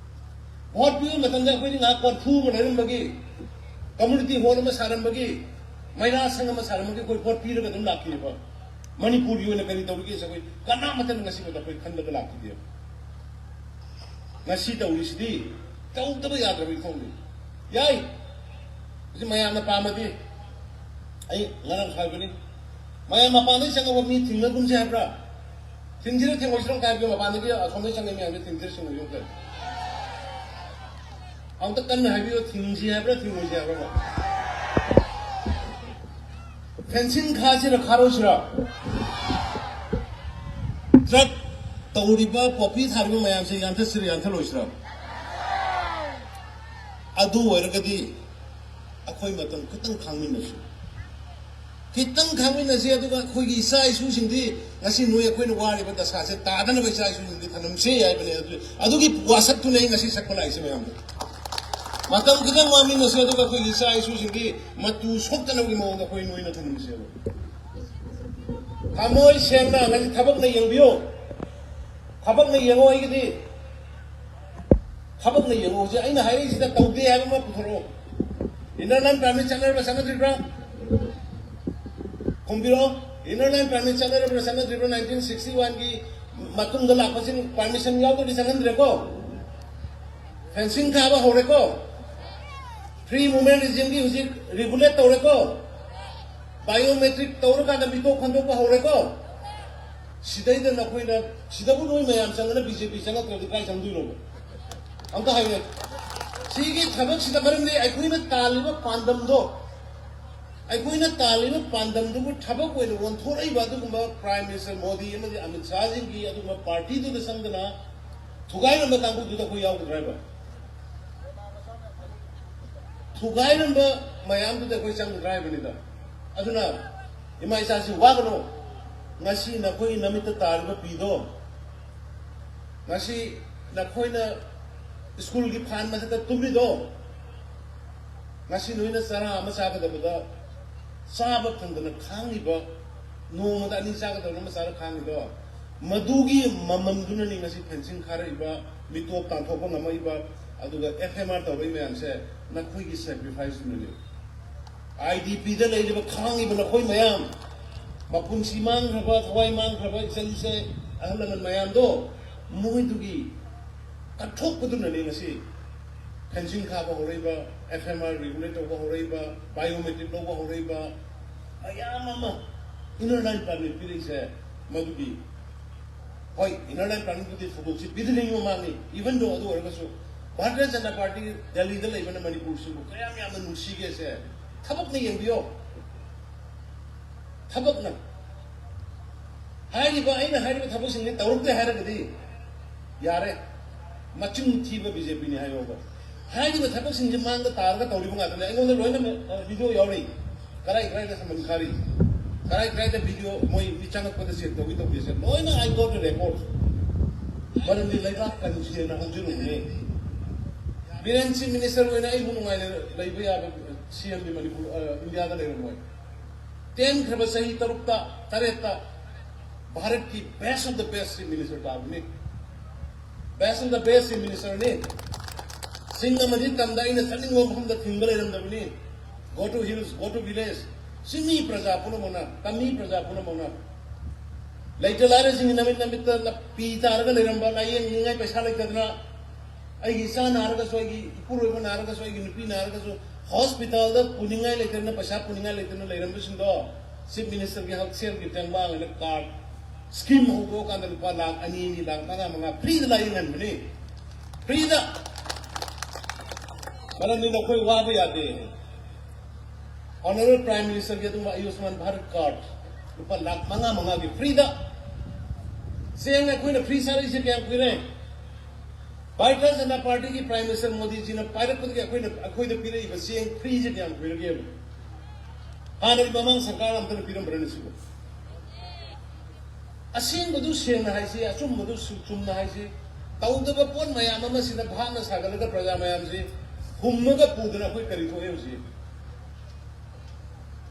ꯚꯣꯠ ꯄꯤꯕ ꯃꯇꯝꯗ ꯑꯩꯈꯣꯏꯗꯤ ꯉꯥꯏꯍꯥꯛ ꯀꯣꯔꯐꯨ ꯑꯃ ꯂꯩꯔꯝꯕꯒꯤ, ꯀꯝꯃ꯭ꯌꯨꯅꯤꯇꯤ ꯍꯣꯜ ꯑꯃ ꯁꯥꯔꯝꯕꯒꯤ, ꯃꯩꯔꯥ ꯁꯪ ꯑꯃ ꯁꯥꯔꯝꯕꯒꯤ ꯑꯩꯈꯣꯏ ꯚꯣꯠ ꯄꯤꯔꯒ ꯑꯗꯨꯝ ꯂꯥꯛꯈꯤꯑꯕ꯫ ꯃꯅꯤꯄꯨꯔꯒꯤ ꯑꯣꯏꯅ ꯀꯔꯤ ꯇꯧꯔꯤꯒꯦꯁꯦ ꯑꯩꯈꯣꯏ ꯀꯅꯥꯃꯠꯇꯅ ꯉꯁꯤꯐꯥꯎꯗ ꯑꯩꯈꯣꯏ ꯈꯟꯗꯕ ꯂꯥꯛꯈꯤꯗꯦꯕ꯫ ꯉꯁꯤ ꯇꯧꯔꯤꯁꯤꯗꯤ ꯇꯧꯗꯕ ꯌꯥꯗ꯭ꯔꯕ ꯏꯊꯧꯅꯤ꯫ ꯌꯥꯏ, ꯍꯧꯖꯤꯛ ꯃꯌꯥꯝꯅ ꯄꯥꯝꯃꯗꯤ ꯑꯩ ꯉꯔꯥꯡ ꯍꯥꯏꯕꯅꯤ, ꯃꯌꯥꯝ ꯃꯄꯥꯟꯗꯒꯤ ꯆꯪꯉꯛꯄ ꯃꯤ ꯊꯤꯡꯅꯒꯨꯝꯁꯦ ꯍꯥꯏꯕ꯭ꯔꯥ? ꯊꯤꯡꯁꯤꯔ ꯊꯤꯡꯉꯣꯏꯁꯤꯔ ꯑꯝꯇ ꯍꯥꯏꯕꯤꯌꯨ, ꯃꯄꯥꯟꯗꯒꯤ ꯑꯁꯣꯝꯗꯒꯤ ꯆꯪꯉꯛꯏ ꯃꯌꯥꯝꯁꯦ ꯊꯤꯡꯁꯤꯔ ꯊꯤꯡꯉꯣꯏꯁꯤꯔ ꯑꯝꯇ? ꯑꯝꯇ ꯀꯟꯅ ꯍꯥꯏꯕꯤꯌꯨ, ꯊꯤꯡꯁꯤ ꯍꯥꯏꯕ꯭ꯔꯥ ꯊꯤꯡꯉꯣꯏꯁꯤ ꯍꯥꯏꯕ꯭ꯔꯥ? ꯐꯦꯟꯁꯤꯡ ꯈꯥꯁꯤꯔ ꯈꯥꯔꯣꯏꯁꯤꯔ? ꯗ꯭ꯔꯒ ꯇꯧꯔꯤꯕ, ꯄꯣꯄꯤ ꯊꯥꯔꯤꯕ ꯃꯌꯥꯝꯁꯦ ꯌꯥꯟꯊꯠꯁꯤꯔ ꯌꯥꯟꯊꯠꯂꯣꯏꯁꯤꯔ? ꯑꯗꯨ ꯑꯣꯏꯔꯒꯗꯤ ꯑꯩꯈꯣꯏ ꯃꯇꯝ ꯈꯤꯇꯪ ꯈꯥꯡꯃꯤꯟꯅꯁꯤ, ꯈꯤꯇꯪ ꯈꯥꯡꯃꯤꯟꯅꯁꯤ꯫ ꯑꯗꯨꯒ ꯑꯩꯈꯣꯏꯒꯤ ꯏꯆꯥ ꯏꯁꯨꯁꯤꯡꯗꯤ ꯉꯁꯤ ꯅꯣꯏ ꯑꯩꯈꯣꯏꯅ ꯋꯥꯔꯤꯕ ꯗꯁꯥꯁꯦ ꯇꯥꯗꯅꯕ ꯏꯆꯥ ꯏꯁꯨꯁꯤꯡꯗꯤ ꯊꯅꯝꯁꯤ ꯍꯥꯏꯕꯅꯦ꯫ ꯑꯗꯨ, ꯑꯗꯨꯒꯤ ꯋꯥꯁꯛꯇꯨꯅꯦ ꯑꯩ ꯉꯁꯤ ꯁꯛꯄ ꯂꯥꯛꯏꯁꯦ ꯃꯌꯥꯝꯗ꯫ ꯃꯇꯝ ꯈꯤꯇꯪ ꯋꯥꯃꯤꯟꯅꯁꯤ, ꯑꯗꯨꯒ ꯑꯩꯈꯣꯏꯒꯤ ꯏꯆꯥ ꯏꯁꯨꯁꯤꯡꯗꯤ ꯃꯇꯨ ꯁꯣꯛꯇꯅꯕꯒꯤ ꯃꯑꯣꯡꯗ ꯑꯩꯈꯣꯏ ꯅꯣꯏꯅ ꯊꯅꯝꯁꯦꯕ꯫ ꯊꯃꯣꯏ ꯁꯦꯡꯅ ꯉꯁꯤ ꯊꯕꯛꯅ ꯌꯦꯡꯕꯤꯌꯨ, ꯊꯕꯛꯅ ꯌꯦꯡꯉꯣ꯫ ꯑꯩꯒꯤꯗꯤ ꯊꯕꯛꯅ ꯌꯦꯡꯉꯣ꯫ ꯍꯧꯖꯤꯛ ꯑꯩꯅ ꯍꯥꯏꯔꯛꯏꯁꯤꯗ ꯇꯧꯗꯦ ꯍꯥꯏꯕ ꯑꯃ ꯄꯨꯊꯣꯔꯛꯑꯣ꯫ ꯏꯟꯅꯔ ꯂꯥꯏꯟ ꯄꯥꯔꯃꯤꯠ ꯆꯠꯅꯔꯕ꯭ꯔꯥ ꯆꯠꯅꯗ꯭ꯔꯤꯕ꯭ꯔꯥ? ꯈꯨꯝꯕꯤꯔꯛꯑꯣ꯫ ꯏꯟꯅꯔ ꯂꯥꯏꯟ ꯄꯥꯔꯃꯤꯠ ꯆꯠꯅꯔꯕ꯭ꯔꯥ ꯆꯠꯅꯗ꯭ꯔꯤꯕ꯭ꯔꯥ? ꯅꯥꯏꯟꯇꯤꯟ ꯁꯤꯛꯁꯇꯤ ꯋꯥꯟꯒꯤ ꯃꯇꯨꯡꯗ ꯂꯥꯛꯄꯁꯤꯡ ꯄꯥꯔꯃꯤꯁꯟ ꯌꯥꯎꯗ꯭ꯔꯗꯤ ꯆꯪꯍꯟꯗ꯭ꯔꯦꯀꯣ꯫ ꯐꯦꯟꯁꯤꯡ ꯊꯥꯕ ꯍꯧꯔꯦꯀꯣ꯫ ꯐ꯭ꯔꯤ ꯃꯨꯚꯃꯦꯟ ꯔꯤꯖꯤꯝꯒꯤ ꯍꯧꯖꯤꯛ ꯔꯤꯒꯨꯂꯦꯠ ꯇꯧꯔꯦꯀꯣ꯫ ꯕꯥꯏꯑꯣꯃꯦꯇ꯭ꯔꯤꯛ ꯇꯧꯔꯀꯥꯟꯗ ꯃꯤꯇꯣꯞ ꯈꯟꯗꯣꯛꯄ ꯍꯧꯔꯦꯀꯣ꯫ ꯁꯤꯗꯩꯗ ꯅꯈꯣꯏꯅ, ꯁꯤꯗꯕꯨ ꯅꯣꯏ ꯃꯌꯥꯝ ꯆꯪꯉꯅ ꯕꯤ ꯖꯦ ꯄꯤ ꯆꯪꯉꯛꯇ꯭ꯔꯗꯤ ꯀꯥꯏ ꯆꯪꯗꯣꯏꯅꯣꯕ? ꯑꯝꯇ ꯍꯥꯏꯌꯨ꯫ ꯁꯤꯒꯤ ꯊꯕꯛꯁꯤꯗ, ꯃꯔꯝꯗꯤ ꯑꯩꯈꯣꯏꯅ ꯇꯥꯜꯂꯤꯕ ꯄꯥꯟꯗꯝꯗꯣ, ꯑꯩꯈꯣꯏꯅ ꯇꯥꯜꯂꯤꯕ ꯄꯥꯟꯗꯝꯗꯨꯕꯨ ꯊꯕꯛ ꯑꯣꯏꯅ ꯑꯣꯟꯊꯣꯔꯛꯏꯕ ꯑꯗꯨꯒꯨꯝꯕ Prime Minister ꯃꯣꯗꯤ ꯑꯃꯗꯤ ꯑꯃꯤꯠ ꯁꯥꯍꯁꯤꯡꯒꯤ ꯑꯗꯨꯒꯨꯝꯕ ꯄꯥꯔꯇꯤꯗꯨꯗ ꯆꯪꯗꯅ ꯊꯨꯒꯥꯏꯔꯝꯕ ꯀꯥꯡꯕꯨꯗꯨꯗ ꯑꯩꯈꯣꯏ ꯌꯥꯎꯒꯗ꯭ꯔꯥ ꯍꯥꯏꯕ? ꯊꯨꯒꯥꯏꯔꯝꯕ ꯃꯌꯥꯝꯗꯨꯗ ꯑꯩꯈꯣꯏ ꯆꯪꯒꯗ꯭ꯔꯥ ꯍꯥꯏꯕꯅꯤꯗ꯫ ꯑꯗꯨꯅ ꯏꯃꯥ ꯏꯆꯥꯁꯤ ꯋꯥꯒꯅꯨ꯫ ꯉꯁꯤ ꯅꯈꯣꯏꯒꯤ ꯅꯃꯤꯠꯇ ꯇꯥꯔꯤꯕ ꯄꯤꯗꯣ, ꯉꯁꯤ ꯅꯈꯣꯏꯅ ꯁ꯭ꯀꯨꯜꯒꯤ ꯐꯥꯟ ꯃꯊꯛꯇ ꯇꯨꯝꯃꯤꯗꯣ, ꯉꯁꯤ ꯅꯣꯏꯅ ꯆꯔꯥ ꯑꯃ ꯆꯥꯒꯗꯕꯗ ꯆꯥꯕ ꯐꯪꯗꯅ ꯈꯥꯡꯉꯤꯕ, ꯅꯣꯡꯃꯗ ꯑꯅꯤ ꯆꯥꯒꯗꯕꯅ ꯑꯃ ꯆꯥꯔ ꯈꯥꯡꯉꯤꯗꯣ, ꯃꯗꯨꯒꯤ ꯃꯃꯜꯗꯨꯅꯅꯤ ꯉꯁꯤ ꯐꯦꯟꯁꯤꯡ ꯈꯥꯔꯛꯏꯕ, ꯃꯤꯇꯣꯞ ꯇꯥꯟꯊꯣꯛꯄ ꯉꯝꯃꯛꯏꯕ, ꯑꯗꯨꯒ F M R ꯇꯧꯔꯛꯏ ꯃꯌꯥꯝꯁꯦ ꯅꯈꯣꯏꯒꯤ sacrificeꯗꯨꯅꯅꯤ꯫ I D Pꯗ ꯂꯩꯔꯤꯕ ꯈꯥꯡꯉꯤꯕ ꯅꯈꯣꯏ ꯃꯌꯥꯝ, ꯃꯄꯨꯟꯁꯤ ꯃꯥꯡꯈ꯭ꯔꯕ, ꯊꯋꯥꯏ ꯃꯥꯡꯈ꯭ꯔꯕ ꯏꯆꯟ ꯏꯆꯦ, ꯑꯍꯜ ꯂꯃꯟ ꯃꯌꯥꯝꯗꯣ, ꯃꯣꯏꯗꯨꯒꯤ ꯀꯠꯊꯣꯛꯄꯗꯨꯅꯅꯤ ꯉꯁꯤ ꯐꯦꯟꯁꯤꯡ ꯈꯥꯕ ꯍꯧꯔꯛꯏꯕ, F M R regulate ꯇꯧꯕ ꯍꯧꯔꯛꯏꯕ, biometric ꯂꯧꯕ ꯍꯧꯔꯛꯏꯕ, ꯃꯌꯥꯝ ꯑꯃ inner line permit ꯄꯤꯔꯛꯏꯁꯦ꯫ ꯃꯗꯨꯒꯤ, ꯍꯣꯏ, inner line permitꯕꯨꯗꯤ ꯊꯧꯗꯣꯛꯁꯤ ꯄꯤꯗ꯭ꯔꯤꯉꯩ ꯃꯃꯥꯡꯅꯤ, even though ꯑꯗꯨ ꯑꯣꯏꯔꯒꯁꯨ ꯚꯥꯔꯇꯤꯌ ꯖꯅꯇꯥ ꯄꯥꯔꯇꯤ ꯗꯦꯜꯂꯤꯗ ꯂꯩꯕꯅ ꯃꯅꯤꯄꯨꯔꯁꯤꯕꯨ ꯀꯌꯥꯝ ꯌꯥꯝꯅ ꯅꯨꯡꯁꯤꯒꯦꯁꯦ ꯊꯕꯛꯅ ꯌꯦꯡꯕꯤꯌꯣ꯫ ꯊꯕꯛꯅ꯫ ꯍꯥꯏꯔꯤꯕ, ꯑꯩꯅ ꯍꯥꯏꯔꯤꯕ ꯊꯕꯛꯁꯤꯡꯁꯤ ꯇꯧꯔꯛꯇꯦ ꯍꯥꯏꯔꯒꯗꯤ ꯌꯥꯔꯦ, ꯃꯆꯤꯟ ꯊꯤꯕ B J Pꯅꯤ ꯍꯥꯏꯌꯣꯕ꯫ ꯍꯥꯏꯔꯤꯕ ꯊꯕꯛꯁꯤꯡꯁꯤ ꯃꯥꯡꯗ ꯇꯥꯔꯒ ꯇꯧꯔꯤꯕ ꯉꯥꯛꯇꯅꯦ꯫ ꯑꯩꯉꯣꯟꯗ ꯂꯣꯏꯅ video ꯌꯥꯎꯔꯤ꯫ ꯀꯔꯥꯏ ꯀꯔꯥꯏꯗ ꯁꯃꯟ ꯈꯥꯔꯤ, ꯀꯔꯥꯏ ꯀꯔꯥꯏꯗ video ꯃꯣꯏ ꯃꯤ ꯆꯪꯉꯛꯄꯗ check ꯇꯧꯏ ꯇꯧꯗꯦꯁꯦ ꯂꯣꯏꯅ I got the record꯫ ꯃꯔꯝꯗꯤ ꯂꯩꯕꯥꯛ ꯀꯟꯁꯤꯅ ꯍꯧꯖꯔꯨꯕꯅꯦ꯫ ꯕꯤꯔꯦꯟ ꯁꯤꯡ minister ꯑꯣꯏꯅ ꯑꯩꯕꯨ ꯅꯨꯡꯉꯥꯏꯅ ꯂꯩꯕ ꯌꯥꯕ C M ꯗꯤ ꯃꯅꯤꯄꯨꯔ, ꯑ, ꯏꯟꯗꯤꯌꯥꯗ ꯂꯩꯔꯝꯃꯣꯏ꯫ ꯇꯦꯟꯈ꯭ꯔꯕ ꯆꯍꯤ ꯇꯔꯨꯛꯇ, ꯇꯔꯦꯠꯇ ꯚꯥꯔꯠꯀꯤ best of the best chief minister ꯇꯥꯕꯅꯤ꯫ Best of the best chief ministerꯅꯤ꯫ ꯆꯤꯡ ꯑꯃꯗꯤ ꯇꯝꯗ ꯑꯩꯅ ꯆꯠꯅꯤꯡꯕ ꯃꯐꯝꯗ ꯊꯤꯡꯕ ꯂꯩꯔꯝꯗꯕꯅꯤ꯫ Go to hills, go to village꯫ ꯆꯤꯡꯃꯤ ꯄ꯭ꯔꯖꯥ ꯄꯨꯝꯅꯃꯛꯅ, ꯇꯝꯃꯤ ꯄ꯭ꯔꯖꯥ ꯄꯨꯝꯅꯃꯛꯅ, ꯂꯩꯇ ꯂꯥꯏꯔꯁꯤꯡꯒꯤ ꯅꯃꯤꯠ ꯅꯃꯤꯠꯇ ꯄꯤ ꯇꯥꯔꯒ ꯂꯩꯔꯝꯕ, ꯂꯥꯏꯌꯦꯡꯅꯤꯡꯉꯥꯏ ꯄꯩꯁꯥ ꯂꯩꯇꯗꯅ, ꯑꯩꯒꯤ ꯏꯆꯥ ꯅꯥꯔꯒꯁꯨ, ꯑꯩꯒꯤ ꯏꯄꯨꯔꯣꯏꯕ ꯅꯥꯔꯒꯁꯨ, ꯑꯩꯒꯤ ꯅꯨꯄꯤ ꯅꯥꯔꯒꯁꯨ, hospitalꯗ ꯄꯨꯅꯤꯡꯉꯥꯏ ꯂꯩꯇꯗꯅ, ꯄꯩꯁꯥ ꯄꯨꯅꯤꯡꯉꯥꯏ ꯂꯩꯇꯅ ꯂꯩꯔꯝꯕꯁꯤꯡꯗꯣ chief ministerꯒꯤ ꯍꯛꯁꯦꯜꯒꯤ ꯇꯦꯡꯕꯥꯡ ꯑꯅ card scheme ꯍꯧꯗꯣꯛꯑꯀꯥꯟꯗ ꯂꯨꯄꯥ ꯂꯥꯈ ꯑꯅꯤ, ꯑꯅꯤ ꯂꯥꯈ ꯃꯉꯥ, ꯃꯉꯥ freeꯗ ꯂꯥꯏꯌꯦꯡꯍꯟꯕꯅꯤ꯫ Freeꯗ꯫ ꯃꯔꯝꯗꯤ ꯅꯈꯣꯏ ꯋꯥꯕ ꯌꯥꯗꯦ꯫ Honorable Prime Minister ꯒꯤ ꯑꯗꯨꯒꯨꯝꯕ ꯑꯌꯨꯁꯃꯥꯟ ꯚꯥꯔꯠ ꯀꯥꯔꯗ ꯂꯨꯄꯥ ꯂꯥꯈ ꯃꯉꯥ ꯃꯉꯥꯒꯤ ꯐ꯭ꯔꯤꯗ ꯆꯦꯡ ꯑꯩꯈꯣꯏꯅ ꯐ꯭ꯔꯤ ꯆꯥꯔꯛꯏꯁꯦ ꯀꯌꯥꯝ ꯀꯨꯏꯔꯦ? ꯚꯥꯔꯇꯤꯌ ꯖꯅꯇꯥ ꯄꯥꯔꯇꯤꯒꯤ ꯄ꯭ꯔꯥꯏꯝ ꯃꯤꯅꯤꯁꯇꯔ ꯃꯣꯗꯤꯖꯤꯅ ꯄꯥꯏꯔꯛꯄꯗꯒꯤ ꯑꯩꯈꯣꯏꯅ, ꯑꯩꯈꯣꯏꯗ ꯄꯤꯔꯛꯏꯕ ꯆꯦꯡ ꯐ꯭ꯔꯤꯁꯦ ꯀꯌꯥꯝ ꯀꯨꯏꯔꯒꯦꯕ? ꯍꯥꯟꯅꯒꯤ ꯃꯃꯥꯡ ꯁꯔꯀꯥꯔ ꯑꯝꯇꯅ ꯄꯤꯔꯝꯕ꯭ꯔꯅꯦ ꯁꯤꯕꯨ? ꯑꯁꯦꯡꯕꯗꯨ ꯁꯦꯡꯅ ꯍꯥꯏꯁꯤ, ꯑꯆꯨꯝꯕꯗꯨ ꯁꯨ-, ꯆꯨꯝꯅ ꯍꯥꯏꯁꯤ, ꯇꯧꯗꯕ ꯄꯣꯠ ꯃꯌꯥꯝ ꯑꯃꯁꯤꯗ ꯚꯥꯞꯅ ꯁꯥꯒꯠꯂꯒ ꯄ꯭ꯔꯖꯥ ꯃꯌꯥꯝꯁꯤ ꯍꯨꯝꯃꯒ ꯄꯨꯗꯅ ꯑꯩꯈꯣꯏ ꯀꯔꯤ ꯊꯣꯛꯑꯦ ꯍꯧꯖꯤꯛ?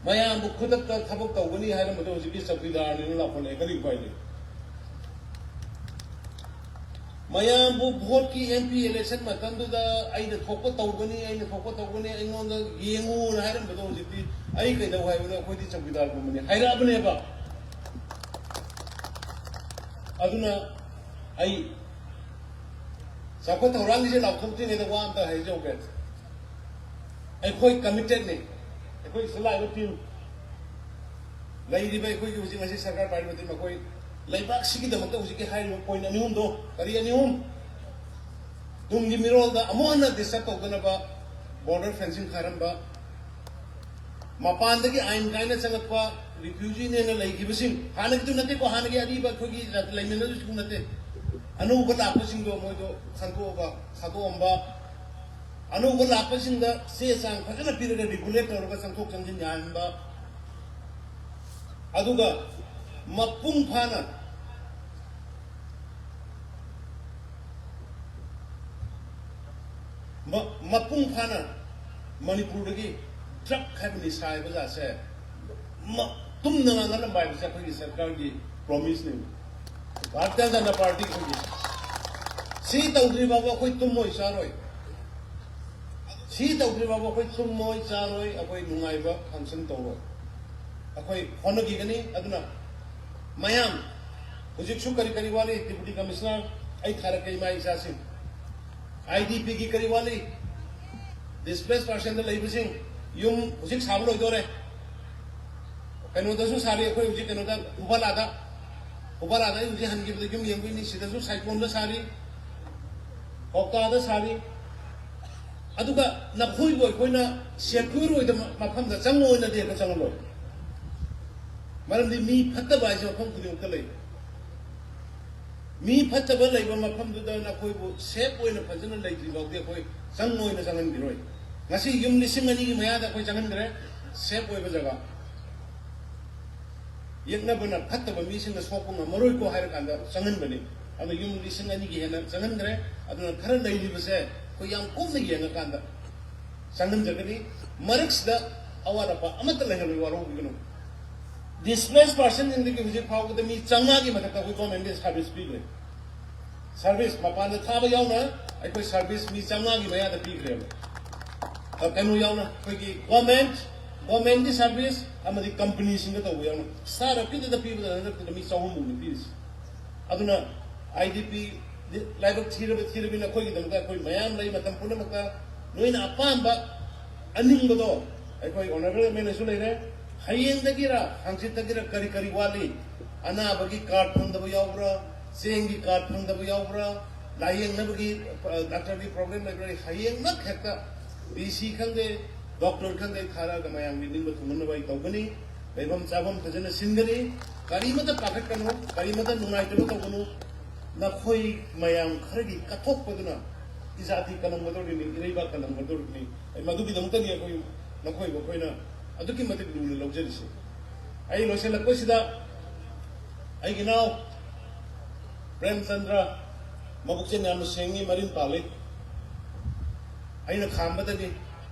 ꯃꯌꯥꯝꯕꯨ ꯈꯨꯗꯛꯇ ꯊꯕꯛ ꯇꯧꯒꯅꯤ ꯍꯥꯏꯔꯝꯕꯗꯣ ꯍꯧꯖꯤꯛꯀꯤ ꯆꯧꯀꯤꯗꯥꯔꯅꯤꯅ ꯂꯥꯎꯈꯠꯂꯛꯑꯦ, ꯀꯔꯤ ꯎꯄꯥꯏ ꯂꯩ? ꯃꯌꯥꯝꯕꯨ ꯚꯣꯠꯀꯤ ꯑꯦꯝ ꯄꯤ ꯏꯂꯦꯛꯁꯟ ꯃꯇꯝꯗꯨꯗ ꯑꯩꯅ ꯊꯣꯛꯄ ꯇꯧꯒꯅꯤ, ꯑꯩꯅ ꯊꯣꯛꯄ ꯇꯧꯒꯅꯤ, ꯑꯩꯉꯣꯟꯗ ꯌꯦꯡꯉꯨꯅ ꯍꯥꯏꯔꯝꯕꯗꯣ ꯍꯧꯖꯤꯛꯇꯤ ꯑꯩ ꯀꯩꯗꯧ ꯍꯥꯏꯕꯅꯣ, ꯑꯩꯈꯣꯏꯗꯤ ꯆꯧꯀꯤꯗꯥꯔꯒꯨꯝꯕꯅꯤ ꯍꯥꯏꯔꯛꯑꯕꯅꯦꯕ꯫ ꯑꯗꯨꯅ ꯑꯩ ꯆꯥꯎꯈꯠ ꯊꯧꯔꯥꯡꯒꯤꯁꯦ ꯂꯥꯎꯊꯣꯛꯇ꯭ꯔꯤꯉꯩꯗ ꯋꯥ ꯑꯝꯇ ꯍꯥꯏꯖꯍꯧꯒꯦ꯫ ꯑꯩꯈꯣꯏ ꯀꯃꯤꯇꯦꯠꯅꯤ, ꯑꯩꯈꯣꯏ ꯁꯤꯗ ꯂꯥꯛꯏꯕ ꯇꯤꯝ, ꯂꯩꯔꯤꯕ ꯑꯩꯈꯣꯏꯒꯤ ꯍꯧꯖꯤꯛ ꯉꯁꯤ ꯁꯔꯀꯥꯔ ꯄꯥꯏꯔꯤꯕ ꯇꯤꯝ, ꯑꯩꯈꯣꯏ ꯂꯩꯕꯥꯛꯁꯤꯒꯤꯗꯃꯛꯇ ꯍꯧꯖꯤꯛꯀꯤ ꯍꯥꯏꯔꯤꯕ ꯄꯣꯏꯟ ꯑꯅꯤ ꯑꯍꯨꯝꯗꯣ, ꯀꯔꯤ ꯑꯅꯤ ꯑꯍꯨꯝ? ꯇꯨꯡꯒꯤ ꯃꯤꯔꯣꯜꯗ ꯑꯃꯨꯛ ꯍꯟꯅ ꯗꯤꯁꯇꯔꯕ ꯇꯧꯗꯅꯕ ꯕꯣꯔꯗꯔ ꯐꯦꯟꯁꯤꯡ ꯈꯥꯔꯝꯕ, ꯃꯄꯥꯟꯗꯒꯤ ꯑꯥꯏꯟ ꯀꯥꯏꯅ ꯆꯪꯂꯛꯄ ꯔꯤꯐ꯭ꯌꯨꯖꯤꯅꯦꯅ ꯂꯩꯈꯤꯕꯁꯤꯡ, ꯍꯥꯟꯅꯒꯤꯗꯨ ꯅꯠꯇꯦꯀꯣ, ꯍꯥꯟꯅꯒꯤ ꯑꯔꯤꯕ ꯑꯩꯈꯣꯏꯒꯤ ꯂꯩꯃꯤꯟꯅꯔꯤꯕꯁꯤꯡ ꯅꯠꯇꯦ, ꯑꯅꯧꯕ ꯂꯥꯛꯄꯁꯤꯡꯗꯣ ꯃꯣꯏꯗꯣ ꯈꯟꯗꯣꯛꯑꯒ ꯊꯥꯗꯣꯛꯑꯝꯕ, ꯑꯅꯧꯕ ꯂꯥꯛꯄꯁꯤꯡꯗ ꯆꯦ ꯆꯥꯡ ꯐꯖꯅ ꯄꯤꯔꯒ ꯔꯤꯒꯨꯂꯦꯠ ꯇꯧꯔꯒ ꯆꯪꯊꯣꯛ ꯆꯪꯁꯤꯟ ꯌꯥꯍꯟꯕ, ꯑꯗꯨꯒ ꯃꯄꯨꯡ ꯐꯥꯅ ꯃ-, ꯃꯄꯨꯡ ꯐꯥꯅ ꯃꯅꯤꯄꯨꯔꯗꯒꯤ ꯗ꯭ꯔꯒ ꯍꯥꯏꯕ ꯅꯤꯁꯥ ꯍꯥꯏꯕ ꯖꯥꯠꯁꯦ ꯃ-, ꯇꯨꯝꯅ ꯉꯥꯡꯅꯔꯝꯕ ꯍꯥꯏꯕꯁꯦ ꯑꯩꯈꯣꯏꯒꯤ ꯁꯔꯀꯥꯔꯒꯤ ꯄ꯭ꯔꯣꯃꯤꯁꯅꯤ꯫ ꯚꯥꯔꯇꯤꯌ ꯖꯅꯇꯥ ꯄꯥꯔꯇꯤ ꯑꯩꯈꯣꯏꯒꯤ ꯁꯤ ꯇꯧꯗ꯭ꯔꯤ ꯐꯥꯎꯕ ꯑꯩꯈꯣꯏ ꯇꯨꯝꯃꯣꯏ ꯆꯥꯔꯣꯏ꯫ ꯁꯤ ꯇꯧꯗ꯭ꯔꯤ ꯐꯥꯎꯕ ꯑꯩꯈꯣꯏ ꯇꯨꯝꯃꯣꯏ ꯆꯥꯔꯣꯏ, ꯑꯩꯈꯣꯏ ꯅꯨꯡꯉꯥꯏꯕ ꯐꯪꯁꯟ ꯇꯧꯔꯣꯏ꯫ ꯑꯩꯈꯣꯏ ꯍꯣꯠꯅꯈꯤꯒꯅꯤ꯫ ꯑꯗꯨꯅ ꯃꯌꯥꯝ ꯍꯧꯖꯤꯛꯁꯨ ꯀꯔꯤ ꯀꯔꯤ ꯋꯥꯠꯂꯤ, ꯗꯤꯄꯨꯇꯤ ꯀꯃꯤꯁꯅꯔ ꯑꯩ ꯊꯥꯔꯛꯀꯦ, ꯏꯃꯥ ꯏꯆꯥꯁꯤꯡ꯫ ꯑꯥꯏ ꯗꯤ ꯄꯤꯒꯤ ꯀꯔꯤ ꯋꯥꯠꯂꯤ? ꯗꯤꯁꯄ꯭ꯂꯦꯁ ꯄꯥꯔꯁꯟꯗ ꯂꯩꯕꯁꯤꯡ ꯌꯨꯝ ꯍꯧꯖꯤꯛ ꯁꯥꯕ ꯂꯣꯏꯗꯣꯔꯦ꯫ ꯀꯩꯅꯣꯗꯁꯨ ꯁꯥꯔꯤ, ꯑꯩꯈꯣꯏ ꯍꯧꯖꯤꯛ ꯀꯩꯅꯣꯗ, ꯎꯕꯂꯥꯗ, ꯎꯕꯂꯥꯗ ꯑꯩ ꯍꯧꯖꯤꯛ ꯍꯟꯈꯤꯕꯗ ꯌꯨꯝ ꯌꯦꯡꯕꯩꯅꯤ꯫ ꯁꯤꯗꯁꯨ ꯁꯥꯏꯀꯣꯟꯗ ꯁꯥꯔꯤ, ꯀꯧꯇꯥꯗ ꯁꯥꯔꯤ꯫ ꯑꯗꯨꯒ ꯅꯈꯣꯏꯕꯨ ꯑꯩꯈꯣꯏꯅ ꯁꯦꯀ꯭ꯌꯨꯔ ꯑꯣꯏꯗꯕ ꯃꯐꯝꯗ ꯆꯪꯉꯣꯅꯗꯤ ꯍꯦꯛꯇ ꯆꯪꯍꯜꯂꯣꯏ꯫ ꯃꯔꯝꯗꯤ ꯃꯤ ꯐꯠꯇꯕ ꯍꯥꯏꯁꯦ ꯃꯐꯝ ꯈꯨꯗꯤꯡꯃꯛꯇ ꯂꯩ꯫ ꯃꯤ ꯐꯠꯇꯕ ꯂꯩꯕ ꯃꯐꯝꯗꯨꯗ ꯅꯈꯣꯏꯕꯨ ꯁꯦꯐ ꯑꯣꯏꯅ ꯐꯖꯅ ꯂꯩꯇ꯭ꯔꯤ ꯐꯥꯎꯗꯤ ꯑꯩꯈꯣꯏ ꯆꯪꯉꯣꯏꯅ ꯆꯪꯍꯟꯈꯤꯔꯣꯏ꯫ ꯉꯁꯤ ꯌꯨꯝ ꯂꯤꯁꯤꯡ ꯑꯅꯤꯒꯤ ꯃꯌꯥꯗ ꯑꯩꯈꯣꯏ ꯆꯪꯍꯟꯈ꯭ꯔꯦ, ꯁꯦꯐ ꯑꯣꯏꯕ ꯖꯒꯥ꯫ ꯌꯦꯛꯅꯕꯅ ꯐꯠꯇꯕ ꯃꯤꯁꯤꯡꯅ ꯁꯣꯛꯄ ꯉꯝꯃꯔꯣꯏꯀꯣ ꯍꯥꯏꯔꯀꯥꯟꯗ ꯆꯪꯍꯟꯕꯅꯤ꯫ ꯑꯗꯨꯅ ꯌꯨꯝ ꯂꯤꯁꯤꯡ ꯑꯅꯤꯒꯤ ꯍꯦꯟꯅ ꯆꯪꯍꯟꯈ꯭ꯔꯦ꯫ ꯑꯗꯨꯅ ꯈꯔ ꯂꯩꯔꯤꯕꯁꯦ ꯑꯩꯈꯣꯏ ꯌꯥꯝ ꯀꯨꯞꯅ ꯌꯦꯡꯉꯀꯥꯟꯗ ꯆꯪꯍꯟꯖꯒꯅꯤ꯫ ꯃꯔꯛꯁꯤꯗ ꯑꯋꯥꯠ ꯑꯄꯥ ꯑꯃꯠꯇ ꯂꯩꯍꯜꯂꯣꯏ, ꯋꯥꯔꯧꯕꯤꯒꯅꯨ꯫ ꯗꯤꯁꯄ꯭ꯂꯦꯁ ꯄꯥꯔꯁꯟꯁꯤꯡꯗꯒꯤ ꯍꯧꯖꯤꯛ ꯐꯥꯎꯕꯗ ꯃꯤ ꯆꯥꯝꯃꯉꯥꯒꯤ ꯃꯊꯛꯇ ꯑꯩꯈꯣꯏ ꯒꯣꯔꯃꯦꯟꯒꯤ ꯁꯥꯔꯚꯤꯁ ꯄꯤꯈ꯭ꯔꯦ꯫ ꯁꯥꯔꯚꯤꯁ ꯃꯄꯥꯟꯗ ꯊꯥꯕ ꯌꯥꯎꯅ ꯑꯩꯈꯣꯏ ꯁꯥꯔꯚꯤꯁ ꯃꯤ ꯆꯥꯝꯃꯉꯥꯒꯤ ꯃꯌꯥꯗ ꯄꯤꯈ꯭ꯔꯦꯕ꯫ ꯑ, ꯀꯩꯅꯣ ꯌꯥꯎꯅ ꯑꯩꯈꯣꯏꯒꯤ ꯒꯣꯔꯃꯦꯟ, ꯒꯣꯔꯃꯦꯟꯒꯤ ꯁꯥꯔꯚꯤꯁ ꯑꯃꯗꯤ ꯀꯝꯄꯅꯤꯁꯤꯡꯗ ꯇꯧꯕ ꯌꯥꯎꯅ ꯁ꯭ꯇꯥꯔꯠ ꯑꯞꯀꯤꯗꯨꯗ ꯄꯤꯕꯗ ꯍꯟꯗꯛꯇꯨꯗ ꯃꯤ ꯆꯍꯨꯝꯃꯨꯛꯅꯤ ꯄꯤꯔꯤꯁꯤ꯫ ꯑꯗꯨꯅ ꯑꯥꯏ ꯗꯤ ꯄꯤ ꯂꯥꯏꯕꯛ ꯊꯤꯔꯕ ꯊꯤꯔꯕꯅꯤꯅ ꯑꯩꯈꯣꯏꯒꯤꯗꯃꯛꯇ ꯑꯩꯈꯣꯏ ꯃꯌꯥꯝ ꯂꯩ ꯃꯇꯝ ꯄꯨꯝꯅꯃꯛꯇ꯫ ꯅꯣꯏꯅ ꯑꯄꯥꯝꯕ ꯑꯅꯤꯡꯕꯗꯣ ꯑꯩꯈꯣꯏ ꯑꯣꯅꯔꯦꯕꯜ ꯑꯦꯝ ꯑꯦꯜ ꯑꯦꯁꯨ ꯂꯩꯔꯦ꯫ ꯍꯌꯦꯡꯗꯒꯤꯔ ꯍꯪꯆꯤꯠꯇꯒꯤꯔ ꯀꯔꯤ ꯀꯔꯤ ꯋꯥꯠꯂꯤ? ꯑꯅꯥꯕꯒꯤ ꯀꯥꯔꯗ ꯐꯪꯗꯕ ꯌꯥꯎꯕ꯭ꯔꯥ? ꯆꯦꯡꯒꯤ ꯀꯥꯔꯗ ꯐꯪꯗꯕ ꯌꯥꯎꯕ꯭ꯔꯥ? ꯂꯥꯏꯌꯦꯡꯅꯕꯒꯤ, ꯑ, ꯗꯥꯛꯇꯔꯒꯤ ꯄ꯭ꯔꯣꯕ꯭ꯂꯦꯝ ꯂꯩꯕ꯭ꯔꯥ? ꯍꯌꯦꯡꯃꯛ ꯍꯦꯛꯇ ꯗꯤ ꯁꯤ ꯈꯪꯗꯦ, ꯗꯣꯛꯇꯔ ꯈꯪꯗꯦ, ꯊꯥꯔꯛꯑꯒ ꯃꯌꯥꯝꯒꯤ ꯅꯤꯡꯕ ꯊꯨꯡꯍꯟꯅꯕ ꯑꯩ ꯇꯧꯒꯅꯤ꯫ ꯂꯩꯐꯝ ꯆꯥꯐꯝ ꯐꯖꯅ ꯁꯤꯟꯒꯅꯤ꯫ ꯀꯔꯤꯃꯇ ꯄꯥꯈꯠꯀꯅꯨ, ꯀꯔꯤꯃꯇ ꯅꯨꯡꯉꯥꯏꯇꯕ ꯇꯧꯒꯅꯨ꯫ ꯅꯈꯣꯏ ꯃꯌꯥꯝ ꯈꯔꯒꯤ ꯀꯠꯊꯣꯛꯄꯗꯨꯅ ꯏꯖꯥꯇꯤ ꯀꯜꯂꯝꯒꯗꯧꯔꯤꯕꯅꯤ, ꯏꯔꯩꯕꯥꯛ ꯀꯜꯂꯝꯒꯗꯧꯔꯤꯕꯅꯤ꯫ ꯑꯩ ꯃꯗꯨꯒꯤꯗꯃꯛꯇꯅꯤ ꯑꯩꯈꯣꯏ, ꯅꯈꯣꯏꯕꯨ ꯑꯩꯈꯣꯏꯅ ꯑꯗꯨꯛꯀꯤ ꯃꯇꯤꯛ ꯂꯨꯅ ꯂꯧꯖꯔꯤꯁꯤ꯫ ꯑꯩ ꯂꯣꯏꯁꯤꯜꯂꯛꯄꯁꯤꯗ ꯑꯩꯒꯤ ꯏꯅꯥꯎ ꯄ꯭ꯔꯦꯝꯆꯟꯗ꯭ꯔ ꯃꯕꯨꯛꯆꯦꯜ ꯌꯥꯝꯅ ꯁꯦꯡꯉꯤ, ꯃꯔꯤꯟ ꯄꯥꯜꯂꯤ꯫ ꯑꯩꯅ ꯈꯥꯝꯕꯗꯒꯤ,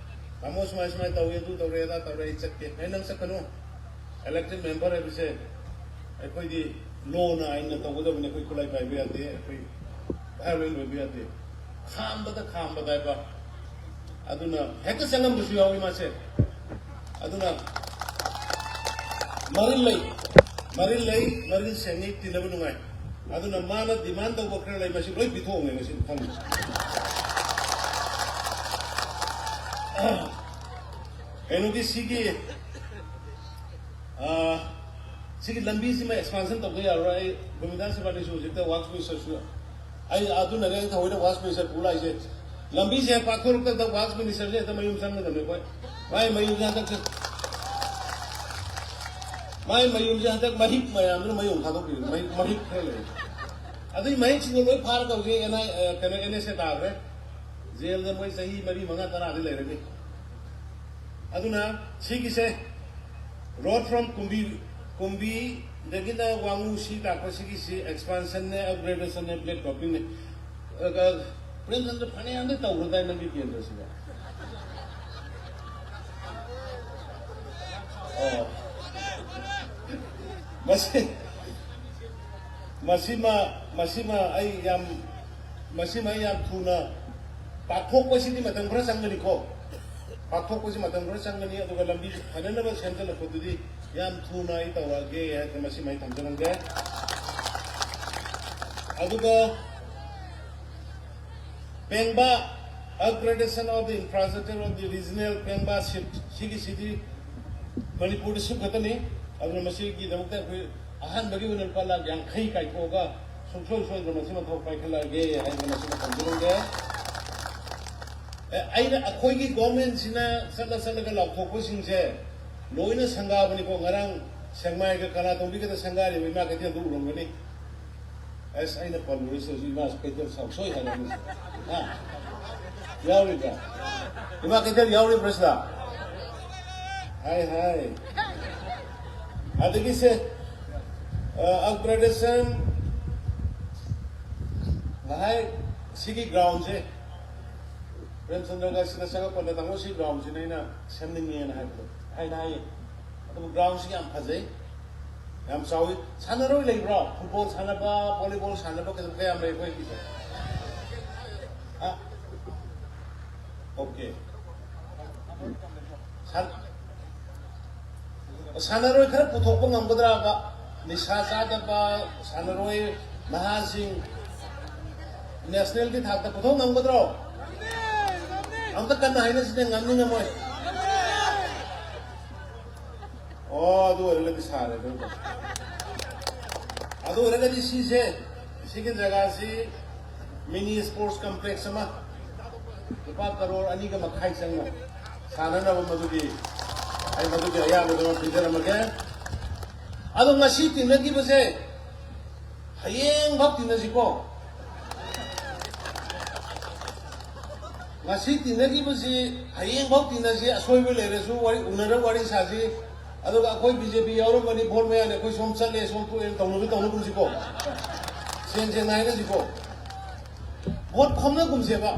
"ꯇꯥꯃꯣ, ꯁꯨꯃꯥꯏ ꯁꯨꯃꯥꯏꯅ ꯇꯧꯏ, ꯑꯗꯨ ꯇꯧꯔꯦ, ꯑꯗꯥ ꯇꯧꯔꯦ, ꯑꯩ ꯆꯠꯀꯦ"꯫ "ꯑꯩ ꯅꯪ ꯆꯠꯀꯅꯨ, ꯏꯂꯦꯛꯇꯦꯗ ꯃꯦꯝꯕꯔ ꯍꯥꯏꯕꯁꯦ ꯑꯩꯈꯣꯏꯗꯤ ꯂꯣꯅ, ꯑꯥꯏꯟꯅ ꯇꯧꯒꯗꯕꯅꯤ, ꯑꯩꯈꯣꯏ ꯈꯨꯠꯂꯥꯏ ꯄꯥꯏꯕ ꯌꯥꯗꯦ, ꯑꯩꯈꯣꯏ ꯚꯥꯏꯑꯣꯂꯦꯟ ꯑꯣꯏꯕ ꯌꯥꯗꯦ"꯫ ꯈꯥꯝꯕꯗ ꯈꯥꯝꯕꯗ ꯍꯥꯏꯕ꯫ ꯑꯗꯨꯅ ꯍꯦꯛꯇ ꯆꯪꯉꯝꯕꯁꯨ ꯌꯥꯎꯏ ꯃꯥꯁꯦ꯫ ꯑꯗꯨꯅ ꯃꯔꯤꯜ ꯂꯩ, ꯃꯔꯤꯜ ꯂꯩ, ꯃꯔꯤꯜ ꯁꯦꯡꯉꯤ, ꯇꯤꯟꯅꯕ ꯅꯨꯡꯉꯥꯏ꯫ ꯑꯗꯨꯅ ꯃꯥꯅ ꯗꯤꯃꯥꯟ ꯇꯧꯕ ꯈꯔ ꯂꯩ, ꯃꯁꯤ ꯂꯣꯏ ꯄꯤꯊꯣꯛꯑꯝꯃꯦ ꯉꯁꯤ ꯈꯪꯉꯦ꯫ ꯀꯩꯅꯣꯒꯤ ꯁꯤꯒꯤ, ꯑꯥ, ꯁꯤꯒꯤ ꯂꯝꯕꯤꯁꯤꯃ ꯑꯦꯛꯁꯄꯥꯟꯁꯟ ꯇꯧꯗ ꯌꯥꯔꯔꯣꯏ꯫ ꯑꯩ ꯒꯣꯕꯤꯟꯗꯥ ꯁꯦꯕꯥꯔꯤꯁꯨ ꯍꯧꯖꯤꯛꯇ ꯋꯥꯛꯁ ꯃꯤꯅꯤꯁꯇꯔꯁꯨ, ꯑꯩ ꯑꯗꯨꯅꯅꯦ ꯑꯩ ꯊꯑꯣꯏꯅ ꯋꯥꯛꯁ ꯃꯤꯅꯤꯁꯇꯔ ꯄꯨ ꯂꯥꯛꯏꯁꯦ꯫ ꯂꯝꯕꯤꯁꯦ ꯍꯦꯛ ꯄꯥꯛꯊꯣꯔꯛꯇꯗ ꯋꯥꯛꯁ ꯃꯤꯅꯤꯁꯇꯔꯁꯦ ꯍꯦꯛꯇ ꯃꯌꯨꯝ ꯆꯪꯒꯗꯕꯅꯤ ꯑꯩꯈꯣꯏ꯫ ꯃꯥꯏ ꯃꯌꯨꯝꯁꯦ ꯍꯟꯗꯛ ꯆꯠ-, ꯃꯥꯏ ꯃꯌꯨꯝꯁꯦ ꯍꯟꯗꯛ ꯃꯍꯤꯛ ꯃꯌꯥꯝꯗꯨꯅ ꯃꯌꯨꯝ ꯊꯥꯗꯣꯛꯄꯤꯔꯦ꯫ ꯃꯍꯤꯛ, ꯃꯍꯤꯛ ꯈꯔ ꯂꯩ꯫ ꯑꯗꯨꯒꯤ ꯃꯍꯤꯛꯁꯤꯡꯗꯣ ꯂꯣꯏ ꯐꯥꯔꯒ ꯍꯧꯖꯤꯛ ꯑꯦꯟ ꯑꯥꯏ, ꯑ, ꯀꯩꯅꯣ, ꯑꯦꯟ ꯑꯦꯁ ꯑꯦ ꯇꯥꯈ꯭ꯔꯦ꯫ ꯖꯦꯜꯗ ꯃꯣꯏ ꯆꯍꯤ ꯃꯔꯤ, ꯃꯉꯥ, ꯇꯔꯥꯗꯤ ꯂꯩꯔꯅꯤ꯫ ꯑꯗꯨꯅ ꯁꯤꯒꯤꯁꯦ road from ꯀꯨꯝꯕꯤ, ꯀꯨꯝꯕꯤꯗꯒꯤꯅ ꯋꯥꯉꯨ ꯁꯤ ꯂꯥꯛꯄ ꯁꯤꯒꯤꯁꯤ expansionꯅꯦ, upgradeationꯅꯦ, black toppingꯅꯦ꯫ ꯑꯗꯨꯒ ꯄ꯭ꯔꯦꯝꯆꯟꯗ꯭ꯔ ꯐꯅꯌꯥꯝꯗꯤ ꯇꯧꯈ꯭ꯔꯗꯥꯏ ꯅꯪꯒꯤ ꯀꯦꯟꯗ꯭ꯔꯁꯤꯗ? ꯑꯣ꯫ ꯃꯁꯤ, ꯃꯁꯤꯃ, ꯃꯁꯤꯃ ꯑꯩ ꯌꯥꯝ, ꯃꯁꯤꯃ ꯑꯩ ꯌꯥꯝ ꯊꯨꯅ ꯄꯥꯛꯊꯣꯛꯄꯁꯤꯗꯤ ꯃꯇꯝ ꯈꯔ ꯆꯪꯒꯅꯤꯀꯣ꯫ ꯄꯥꯛꯊꯣꯛꯄꯁꯤ ꯃꯇꯝ ꯈꯔ ꯆꯪꯒꯅꯤ, ꯑꯗꯨꯒ ꯂꯝꯕꯤ ꯐꯅꯅꯕ ꯁꯦꯝꯖꯤꯜꯂꯛꯄꯗꯨꯗꯤ ꯌꯥꯝ ꯊꯨꯅ ꯑꯩ ꯇꯧꯔꯛꯑꯒꯦ ꯍꯥꯏꯗꯅ ꯃꯁꯤꯃ ꯑꯩ ꯊꯝꯖꯔꯝꯒꯦ꯫ ꯑꯗꯨꯒ ꯄꯦꯡꯕꯥ, upgradation of the infrastructure of the regional ꯄꯦꯡꯕꯥ seat, ꯁꯤꯒꯤꯁꯤꯗꯤ ꯃꯅꯤꯄꯨꯔꯗ ꯁꯤꯞ ꯈꯛꯇꯅꯤ꯫ ꯑꯗꯨꯅ ꯃꯁꯤꯒꯤꯗꯃꯛꯇ ꯑꯩꯈꯣꯏ ꯑꯍꯥꯟꯕꯒꯤ ꯑꯣꯏꯅ ꯂꯨꯄꯥ ꯂꯥꯈ ꯌꯥꯡꯈꯩ ꯀꯥꯏꯊꯣꯛꯑꯒ ꯁꯨꯡꯁꯣꯏ ꯁꯣꯏꯗꯅ ꯃꯁꯤꯃ ꯊꯕꯛ ꯄꯥꯏꯈꯠꯂꯛꯑꯒꯦ ꯍꯥꯏꯗꯅ ꯃꯁꯤꯃ ꯊꯝꯖꯔꯝꯒꯦ꯫ ꯑꯦ, ꯑꯩꯅ ꯑꯩꯈꯣꯏꯒꯤ ꯒꯣꯔꯃꯦꯟꯁꯤꯅ ꯆꯠꯂ ꯆꯠꯂꯒ ꯂꯥꯎꯊꯣꯛꯄꯁꯤꯡꯁꯦ ꯂꯣꯏꯅ ꯁꯪꯒꯥꯕꯅꯤꯀꯣ꯫ ꯉꯔꯥꯡ ꯁꯦꯛꯃꯥꯏꯒ ꯀꯂꯥꯇꯣꯝꯕꯤꯒꯗ ꯁꯪꯒꯥꯔꯤꯕ ꯏꯃꯥ ꯀꯩꯊꯦꯜꯗꯨ ꯎꯔꯝꯒꯅꯤ꯫ ꯑꯁ, ꯑꯩꯅ ꯄꯜꯂꯨꯔꯁꯨ ꯍꯧꯖꯤꯛ ꯏꯃꯥ ꯀꯩꯊꯦꯜ ꯁꯥꯎ ꯁꯣꯏ ꯍꯥꯏꯔꯛꯑꯅꯤ꯫ ꯍꯥ? ꯌꯥꯎꯔꯤꯕ꯭ꯔꯥ? ꯏꯃꯥ ꯀꯩꯊꯦꯜ ꯌꯥꯎꯔꯤꯕ꯭ꯔꯥ ꯁꯤꯗ? ꯍꯥꯏ, ꯍꯥꯏ꯫ ꯑꯗꯒꯤꯁꯦ, ꯑ, upgradation ꯉꯍꯥꯏ ꯁꯤꯒꯤ groundꯁꯦ ꯄ꯭ꯔꯦꯝꯆꯟꯗ꯭ꯔꯒ ꯁꯤꯗ ꯆꯪꯉꯛꯄꯗ, "ꯇꯥꯃꯣ, ꯁꯤ groundꯁꯤꯅ ꯑꯩꯅ ꯁꯦꯝꯅꯤꯡꯉꯦꯅ" ꯍꯥꯏꯕꯗꯣ, ꯍꯥꯏꯅ ꯍꯥꯏꯌꯦ꯫ ꯑꯗꯨꯕꯨ groundꯁꯤ ꯌꯥꯝ ꯐꯖꯩ, ꯌꯥꯝ ꯆꯥꯎꯋꯤ꯫ ꯁꯥꯟꯅꯔꯣꯏ ꯂꯩꯕ꯭ꯔꯣ? Football ꯁꯥꯟꯅꯕ, volleyball ꯁꯥꯟꯅꯕ, ꯀꯩꯅꯣ ꯀꯌꯥꯝ ꯂꯩ ꯑꯩꯈꯣꯏꯒꯤꯁꯦ? ꯍꯥ? Okay꯫ ꯁꯥꯟ-, ꯁꯥꯟꯅꯔꯣꯏ ꯈꯔ ꯄꯨꯊꯣꯛꯄ ꯉꯝꯒꯗ꯭ꯔꯕ? ꯅꯤꯁꯥ ꯆꯥꯗꯕ ꯁꯥꯟꯅꯔꯣꯏ ꯅꯍꯥꯁꯤꯡ nationalꯒꯤ ꯊꯥꯛꯇ ꯄꯨꯊꯣꯛ ꯉꯝꯒꯗ꯭ꯔꯣ? ꯑꯝꯇ ꯀꯟꯅ ꯍꯥꯏꯅꯁꯤꯅꯦ, ꯉꯝꯅꯤ ꯉꯝꯃꯣꯏ? ꯑꯣ, ꯑꯗꯨ ꯑꯣꯏꯔꯒꯗꯤ ꯁꯥꯔꯦ ꯑꯗꯨꯝ꯫ ꯑꯗꯨ ꯑꯣꯏꯔꯒꯗꯤ ꯁꯤꯁꯦ, ꯁꯤꯒꯤ ꯖꯒꯥꯁꯤ mini sports complex ꯑꯃ, ꯂꯨꯄꯥ ꯀꯔꯣꯔ ꯑꯅꯤꯒ ꯃꯈꯥꯏ ꯆꯪꯅ ꯁꯥꯟꯅꯅꯕ, ꯃꯗꯨꯒꯤ ꯑꯩ ꯃꯗꯨꯒꯤ ꯑꯌꯥꯕꯗꯨ ꯄꯤꯖꯔꯝꯃꯒꯦ꯫ ꯑꯗꯣ ꯉꯁꯤ ꯇꯤꯟꯅꯈꯤꯕꯁꯦ ꯍꯌꯦꯡꯐꯥꯎ ꯇꯤꯟꯅꯁꯤꯀꯣ꯫ ꯉꯁꯤ ꯇꯤꯟꯅꯈꯤꯕꯁꯤ ꯍꯌꯦꯡꯐꯥꯎ ꯇꯤꯟꯅꯁꯤ, ꯑꯁꯣꯏꯕ ꯂꯩꯔꯁꯨ ꯋꯥꯔꯤ ꯎꯅꯔ ꯋꯥꯔꯤ ꯁꯥꯁꯤ꯫ ꯑꯗꯨꯒ ꯑꯩꯈꯣꯏ ꯕꯤ ꯖꯦ ꯄꯤ ꯌꯥꯎꯔꯝꯒꯅꯤ, ꯚꯣꯠ ꯃꯌꯥꯅꯤ ꯑꯩꯈꯣꯏ ꯁꯣꯝ ꯆꯠꯂꯦ, ꯁꯣꯝ ꯇꯣꯛꯑꯦ ꯇꯧꯅꯕ ꯇꯧꯅꯒꯨꯝꯁꯤꯀꯣ꯫ ꯁꯦꯡ ꯁꯦꯡꯅ ꯍꯥꯏꯅꯁꯤꯀꯣ꯫ ꯚꯣꯠ ꯈꯣꯝꯅꯒꯨꯝꯁꯦꯕ꯫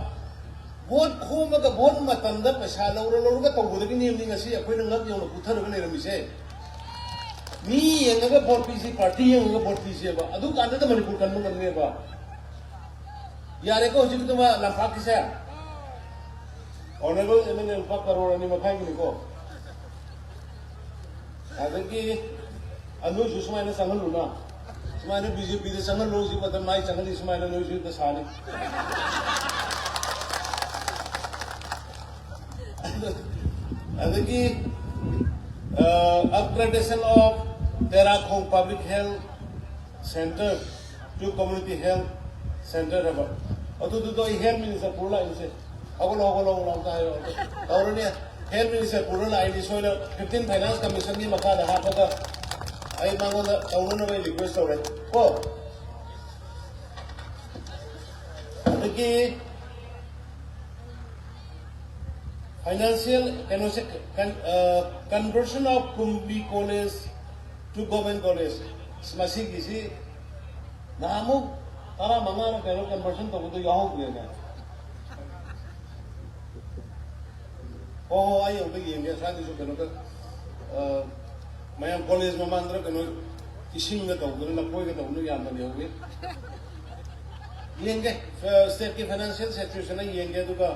ꯚꯣꯠ ꯈꯣꯝꯃꯒ ꯚꯣꯠ ꯃꯇꯝꯗ ꯄꯩꯁꯥ ꯂꯧꯔ ꯂꯧꯔꯒ ꯇꯧꯕꯗꯒꯤꯅꯦꯕꯅꯤ ꯉꯁꯤ ꯑꯩꯈꯣꯏꯅ ꯉꯛ ꯌꯧꯅ ꯄꯨꯊꯔꯒ ꯂꯩꯔꯝꯃꯤꯁꯦ꯫ ꯃꯤ ꯌꯦꯡꯉꯒ ꯚꯣꯠ ꯄꯤꯁꯤ, ꯄꯥꯔꯇꯤ ꯌꯦꯡꯉꯒ ꯚꯣꯠ ꯄꯤꯁꯦꯕ꯫ ꯑꯗꯨ ꯀꯥꯟꯗꯗ ꯃꯅꯤꯄꯨꯔ ꯀꯟꯕ ꯉꯝꯅꯦꯕ꯫ ꯌꯥꯔꯦꯀꯣ, ꯍꯧꯖꯤꯛꯀꯤꯗꯨꯃ ꯂꯝꯄꯥꯛꯀꯤꯁꯦ꯫ ꯑꯣꯅꯔꯦꯕꯜ ꯑꯦꯝ ꯑꯦꯜ ꯑꯦ ꯂꯨꯄꯥ ꯀꯔꯣꯔ ꯑꯅꯤ ꯃꯈꯥꯏꯒꯤꯅꯤꯀꯣ꯫ ꯑꯗꯒꯤ, ꯑ, ꯅꯣꯏꯁꯨ ꯁꯨꯃꯥꯏꯅ ꯆꯪꯍꯜꯂꯨꯅ꯫ ꯁꯨꯃꯥꯏꯅ ꯕꯤ ꯖꯦ ꯄꯤꯗ ꯆꯪꯍꯜꯂꯨ, ꯍꯧꯖꯤꯛ ꯃꯇꯝ ꯃꯥꯏ ꯆꯪꯍꯜꯂꯤ, ꯁꯨꯃꯥꯏꯅ ꯅꯣꯏꯁꯨ ꯍꯦꯛꯇ ꯁꯥꯅꯤ꯫ ꯑꯗꯒꯤ, ꯑ, upgradation of Terakhong Public Health Center to Community Health Center ꯍꯥꯏꯕ꯫ ꯑꯗꯨꯗꯨꯗꯣ ꯑꯩ ꯍꯦꯜꯊ ꯃꯤꯅꯤꯁꯇꯔ ꯄꯨꯔ ꯂꯥꯛꯏꯁꯦ꯫ ꯍꯧꯒꯠꯂꯣ, ꯍꯧꯒꯠꯂꯣ, ꯍꯧꯒꯠꯂꯣ ꯑꯝꯇ ꯍꯥꯏꯔꯣ꯫ ꯇꯧꯔꯅꯤ꯫ ꯍꯦꯜꯊ ꯃꯤꯅꯤꯁꯇꯔ ꯄꯨꯔ ꯂꯥꯛꯏꯅꯤ ꯁꯣꯏꯅ꯫ ꯐꯤꯐꯇꯤꯟ ꯐꯥꯏꯅꯥꯟꯁ ꯀꯃꯤꯁꯟꯒꯤ ꯃꯈꯥꯗ ꯍꯥꯞꯄꯒ ꯑꯩ ꯃꯉꯣꯟꯗ ꯇꯧꯅꯅꯕ ꯑꯩ ꯔꯤꯀ꯭ꯋꯦꯁ ꯇꯧꯔꯦ ꯀꯣ꯫ ꯑꯗꯒꯤ ꯐꯥꯏꯅꯥꯟꯁꯤꯌꯦꯜ ꯀꯩꯅꯣꯁꯦ, conversion of Kumbi College to Government College, ꯃꯁꯤꯒꯤꯁꯤ ꯅꯍꯥꯟꯃꯨꯛ ꯇꯔꯥꯃꯉꯥꯅ ꯀꯩꯅꯣ ꯀꯟꯚꯔꯁꯟ ꯇꯧꯕꯗꯣ ꯌꯥꯎꯍꯧꯗ꯭ꯔꯦꯅꯦ꯫ ꯍꯣ ꯍꯣ, ꯑꯩ ꯑꯃꯨꯛꯇ ꯌꯦꯡꯒꯦ꯫ ꯁ꯭ꯋꯥꯏꯗꯁꯨ ꯀꯩꯅꯣꯗ, ꯑ, ꯃꯌꯥꯝ ꯀꯣꯂꯦꯖ ꯃꯃꯥꯡꯗ ꯀꯩꯅꯣ ꯏꯁꯤꯡꯒ ꯇꯧꯗꯅ, ꯂꯐꯣꯏꯒ ꯇꯧꯗꯅ ꯌꯥꯝꯅ ꯂꯩꯍꯧꯋꯤ꯫ ꯌꯦꯡꯒꯦ, ꯑ, ꯁ꯭ꯇꯦꯠꯀꯤ ꯐꯥꯏꯅꯥꯟꯁꯤꯌꯦꯜ ꯁꯤꯆꯨꯋꯦꯁꯟ ꯑꯩ ꯌꯦꯡꯒꯦ, ꯑꯗꯨꯒ,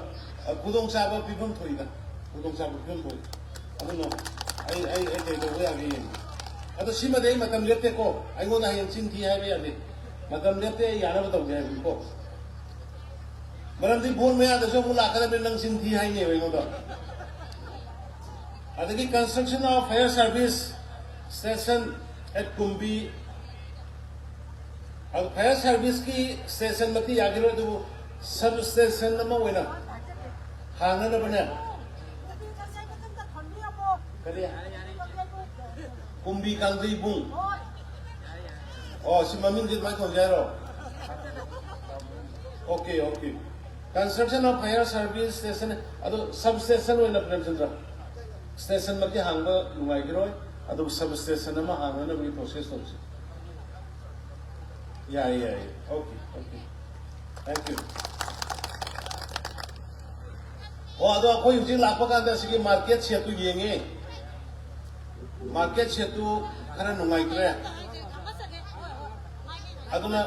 ꯑ, ꯈꯨꯗꯣꯡꯆꯥꯕ ꯄꯤꯐꯝ ꯊꯣꯛꯏꯗ, ꯈꯨꯗꯣꯡꯆꯥꯕ ꯄꯤꯐꯝ ꯊꯣꯛꯏ꯫ ꯑꯗꯨꯅ ꯑꯩ, ꯑꯩ, ꯑꯩ ꯀꯩ ꯇꯧꯕ ꯌꯥꯒꯦ ꯌꯦꯡꯒꯦ꯫ ꯑꯗꯣ ꯁꯤꯃꯗꯤ ꯑꯩ ꯃꯇꯝ ꯂꯦꯞꯇꯦꯀꯣ, ꯑꯩꯉꯣꯟꯗ ꯍꯌꯦꯡ ꯆꯤꯟ ꯊꯤ ꯍꯥꯏꯕ ꯌꯥꯗꯦ꯫ ꯃꯇꯝ ꯂꯦꯞꯇꯦ, ꯑꯩ ꯌꯥꯅꯕ ꯇꯧꯒꯦ ꯍꯥꯏꯕꯅꯤꯀꯣ꯫ ꯃꯔꯝꯗꯤ ꯚꯣꯠ ꯃꯌꯥꯗꯁꯨ ꯑꯃꯨꯛ ꯂꯥꯛꯀꯗꯕꯅꯤ, ꯅꯪ ꯆꯤꯟ ꯊꯤ ꯍꯥꯏꯅꯦꯕ ꯑꯩꯉꯣꯟꯗ꯫ ꯑꯗꯒꯤ construction of fire service station at Kumbi, ꯑꯗꯨ fire serviceꯀꯤ station ꯃꯛꯇꯤ ꯌꯥꯈꯤꯔꯣꯏ, ꯑꯗꯨꯕꯨ sub station ꯑꯃ ꯑꯣꯏꯅ ꯍꯥꯡꯅꯅꯕꯅꯦ꯫ ꯀꯔꯤ? ꯀꯨꯝꯕꯤ ꯀꯥꯡꯖꯩꯕꯨꯡ꯫ ꯑꯣ, ꯁꯤ ꯃꯃꯤꯡꯁꯦ ꯑꯗꯨꯃꯥꯏꯅ ꯊꯣꯟꯁꯦ ꯍꯥꯏꯔꯣ? Okay, okay. Construction of fire service station, ꯑꯗꯣ sub station ꯑꯣꯏꯅ, ꯄ꯭ꯔꯦꯝꯆꯟꯗ꯭ꯔ, stationꯃꯛꯇꯤ ꯍꯥꯡꯕ ꯅꯨꯡꯉꯥꯏꯈꯤꯔꯣꯏ, ꯑꯗꯨꯕꯨ sub station ꯑꯃ ꯍꯥꯡꯅꯅꯕꯒꯤ process ꯇꯧꯁꯤ꯫ ꯌꯥꯏꯌꯦ, ꯌꯥꯏꯌꯦ꯫ Okay, okay. Thank you. ꯑꯣ, ꯑꯗꯣ ꯑꯩꯈꯣꯏ ꯍꯧꯖꯤꯛ ꯂꯥꯛꯄ ꯀꯥꯟꯗ ꯁꯤꯒꯤ market shed-ꯇꯨ ꯌꯦꯡꯉꯦ꯫ Market shed-ꯇꯨ ꯈꯔ ꯅꯨꯡꯉꯥꯏꯇ꯭ꯔꯦ꯫ ꯑꯗꯨꯅ,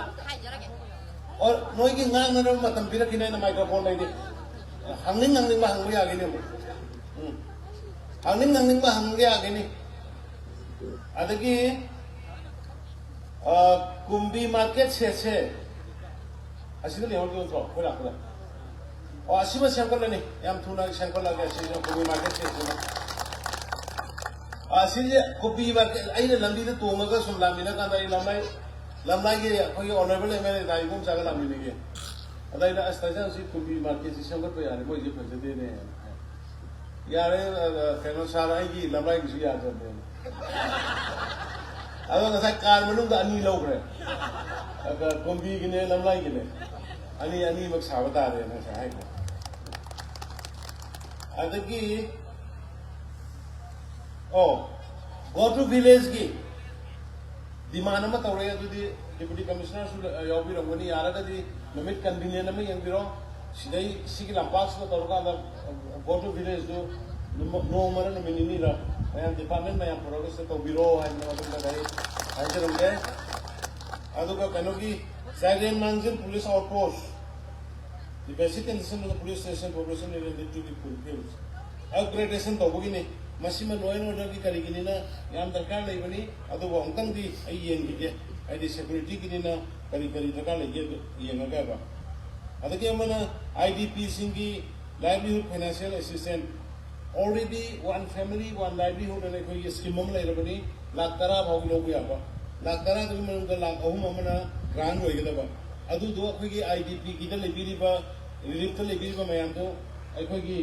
ꯑꯣ, ꯅꯣꯏꯒꯤ ꯉꯥꯡꯅꯅꯕ ꯃꯇꯝ ꯄꯤꯔꯛꯈꯤꯅꯦ, ꯑꯩꯅ microphone ꯂꯩꯔꯤ꯫ ꯍꯪꯅꯤꯡ ꯍꯪꯅꯤꯡꯕ ꯍꯪꯕ ꯌꯥꯒꯅꯤ ꯑꯃꯨꯛ꯫ ꯎꯝ꯫ ꯍꯪꯅꯤꯡ ꯍꯪꯅꯤꯡꯕ ꯍꯪꯕ ꯌꯥꯒꯅꯤ꯫ ꯑꯗꯒꯤ, ꯑ, ꯀꯨꯝꯕꯤ market shed-ꯁꯦ ꯑꯁꯤꯗ ꯂꯩꯍꯧꯔꯤꯕ ꯅꯠꯇ꯭ꯔꯣ? ꯑꯩꯈꯣꯏ ꯂꯥꯛꯄꯗ꯫ ꯑꯣ, ꯑꯁꯤꯃ ꯁꯦꯝꯒꯠꯂꯅꯤ꯫ ꯌꯥꯝ ꯊꯨꯅ ꯁꯦꯝꯒꯠꯂꯒꯦ꯫ ꯑꯁꯤꯁꯨ ꯀꯨꯝꯕꯤ market shed-ꯁꯤꯃ꯫ ꯑꯁꯤꯁꯦ ꯀꯨꯝꯕꯤ market, ꯑꯩꯅ ꯂꯝꯕꯤꯗ ꯇꯣꯡꯉꯒ ꯁꯨꯝ ꯂꯥꯛꯃꯤꯟꯅ ꯀꯥꯟꯗ ꯑꯩ ꯂꯝꯂꯥꯏ, ꯂꯝꯂꯥꯏꯒꯤ ꯑꯩꯈꯣꯏꯒꯤ honourable M L A ꯗꯥ ꯏꯕꯣꯝꯆꯥꯒ ꯂꯥꯛꯃꯤꯟꯅꯩꯌꯦ꯫ ꯑꯗ ꯑꯩꯅ, "ꯑꯁ, ꯇꯥꯏꯁꯥꯡ, ꯁꯤ ꯀꯨꯝꯕꯤ market-ꯁꯤ ꯁꯦꯝꯒꯠꯄ ꯌꯥꯔꯦ, ꯃꯣꯏꯁꯦ ꯐꯖꯗꯦꯅꯦ"꯫ "ꯌꯥꯔꯦ, ꯑ, ꯑ, ꯀꯩꯅꯣ, sir, ꯑꯩꯒꯤ ꯂꯝꯂꯥꯏꯒꯤꯁꯨ ꯌꯥꯗ꯭ꯔꯕꯅꯦ"꯫ ꯑꯗꯣ ꯉꯁꯥꯏ car ꯃꯅꯨꯡꯗ ꯑꯅꯤ ꯂꯧꯈ꯭ꯔꯦ꯫ ꯑꯗ ꯀꯨꯝꯕꯤꯒꯤꯅꯦ, ꯂꯝꯂꯥꯏꯒꯤꯅꯦ꯫ ꯑꯅꯤ, ꯑꯅꯤꯃꯛ ꯁꯥꯕ ꯇꯥꯔꯦꯅ ꯉꯁꯥꯏ ꯍꯥꯏꯈ꯭ꯔꯦ꯫ ꯑꯗꯒꯤ, ꯑꯣ, go to village-ꯀꯤ demand ꯑꯃ ꯇꯧꯔꯛꯑꯦ, ꯑꯗꯨꯗꯤ Deputy Commissioner-ꯁꯨ ꯌꯥꯎꯕꯤꯔꯝꯒꯅꯤ꯫ ꯌꯥꯔꯒꯗꯤ ꯅꯨꯃꯤꯠ convenient ꯑꯃ ꯌꯦꯡꯕꯤꯔꯣ꯫ ꯁꯤꯗꯩ, ꯁꯤꯒꯤ ꯂꯝꯄꯥꯛꯁꯤꯗ ꯇꯧꯔꯀꯥꯟꯗ, go to village-ꯇꯨ ꯅꯣꯡꯃꯔ ꯅꯨꯃꯤꯠ ꯅꯤꯅꯤꯔ ꯃꯌꯥꯝ department ꯃꯌꯥꯝ ꯄꯨꯔꯒ ꯁꯤꯗ ꯇꯧꯕꯤꯔꯣ ꯍꯥꯏꯗꯅ ꯑꯗꯨꯝꯕꯗ ꯑꯩ ꯍꯥꯏꯖꯔꯝꯒꯦ꯫ ꯑꯗꯨꯒ ꯀꯩꯅꯣꯒꯤ, ꯆꯥꯏꯔꯦꯟ ꯃꯥꯡꯖꯤꯜ police outpost, the basic condition of the police station population needed to be fulfilled. Upgradation ꯇꯧꯕꯒꯤꯅꯤ꯫ ꯃꯁꯤꯃ law and order-ꯒꯤ ꯀꯔꯤꯒꯤꯅꯤꯅ ꯌꯥꯝ ꯗꯔꯀꯥꯔ ꯂꯩꯕꯅꯤ꯫ ꯑꯗꯨꯕꯨ ꯑꯃꯨꯛꯇꯪꯗꯤ ꯑꯩ ꯌꯦꯡꯈꯤꯒꯦ, ꯍꯥꯏꯗꯤ security-ꯒꯤꯅꯤꯅ ꯀꯔꯤ ꯀꯔꯤ ꯗꯔꯀꯥꯔ ꯂꯩꯒꯦ ꯑꯗꯨ ꯌꯦꯡꯉꯒ ꯍꯥꯏꯕ꯫ ꯑꯗꯒꯤ ꯑꯃꯅ I D P-ꯁꯤꯡꯒꯤ livelihood financial assistance, already one family one livelihood ꯑꯅ ꯑꯩꯈꯣꯏꯒꯤ scheme ꯑꯃ ꯂꯩꯔꯕꯅꯤ꯫ ꯂꯥꯈ ꯇꯔꯥ ꯐꯥꯎ ꯂꯧꯕ ꯌꯥꯕ꯫ ꯂꯥꯈ ꯇꯔꯥꯗꯨꯒꯤ ꯃꯅꯨꯡꯗ ꯂꯥꯈ ꯑꯍꯨꯝ ꯑꯃꯅ grant ꯑꯣꯏꯒꯗꯕ꯫ ꯑꯗꯨꯗꯣ ꯑꯩꯈꯣꯏꯒꯤ I D P-ꯒꯤꯗ ꯂꯩꯕꯤꯔꯤꯕ, relief-ꯇ ꯂꯩꯕꯤꯔꯤꯕ ꯃꯌꯥꯝꯗꯣ ꯑꯩꯈꯣꯏꯒꯤ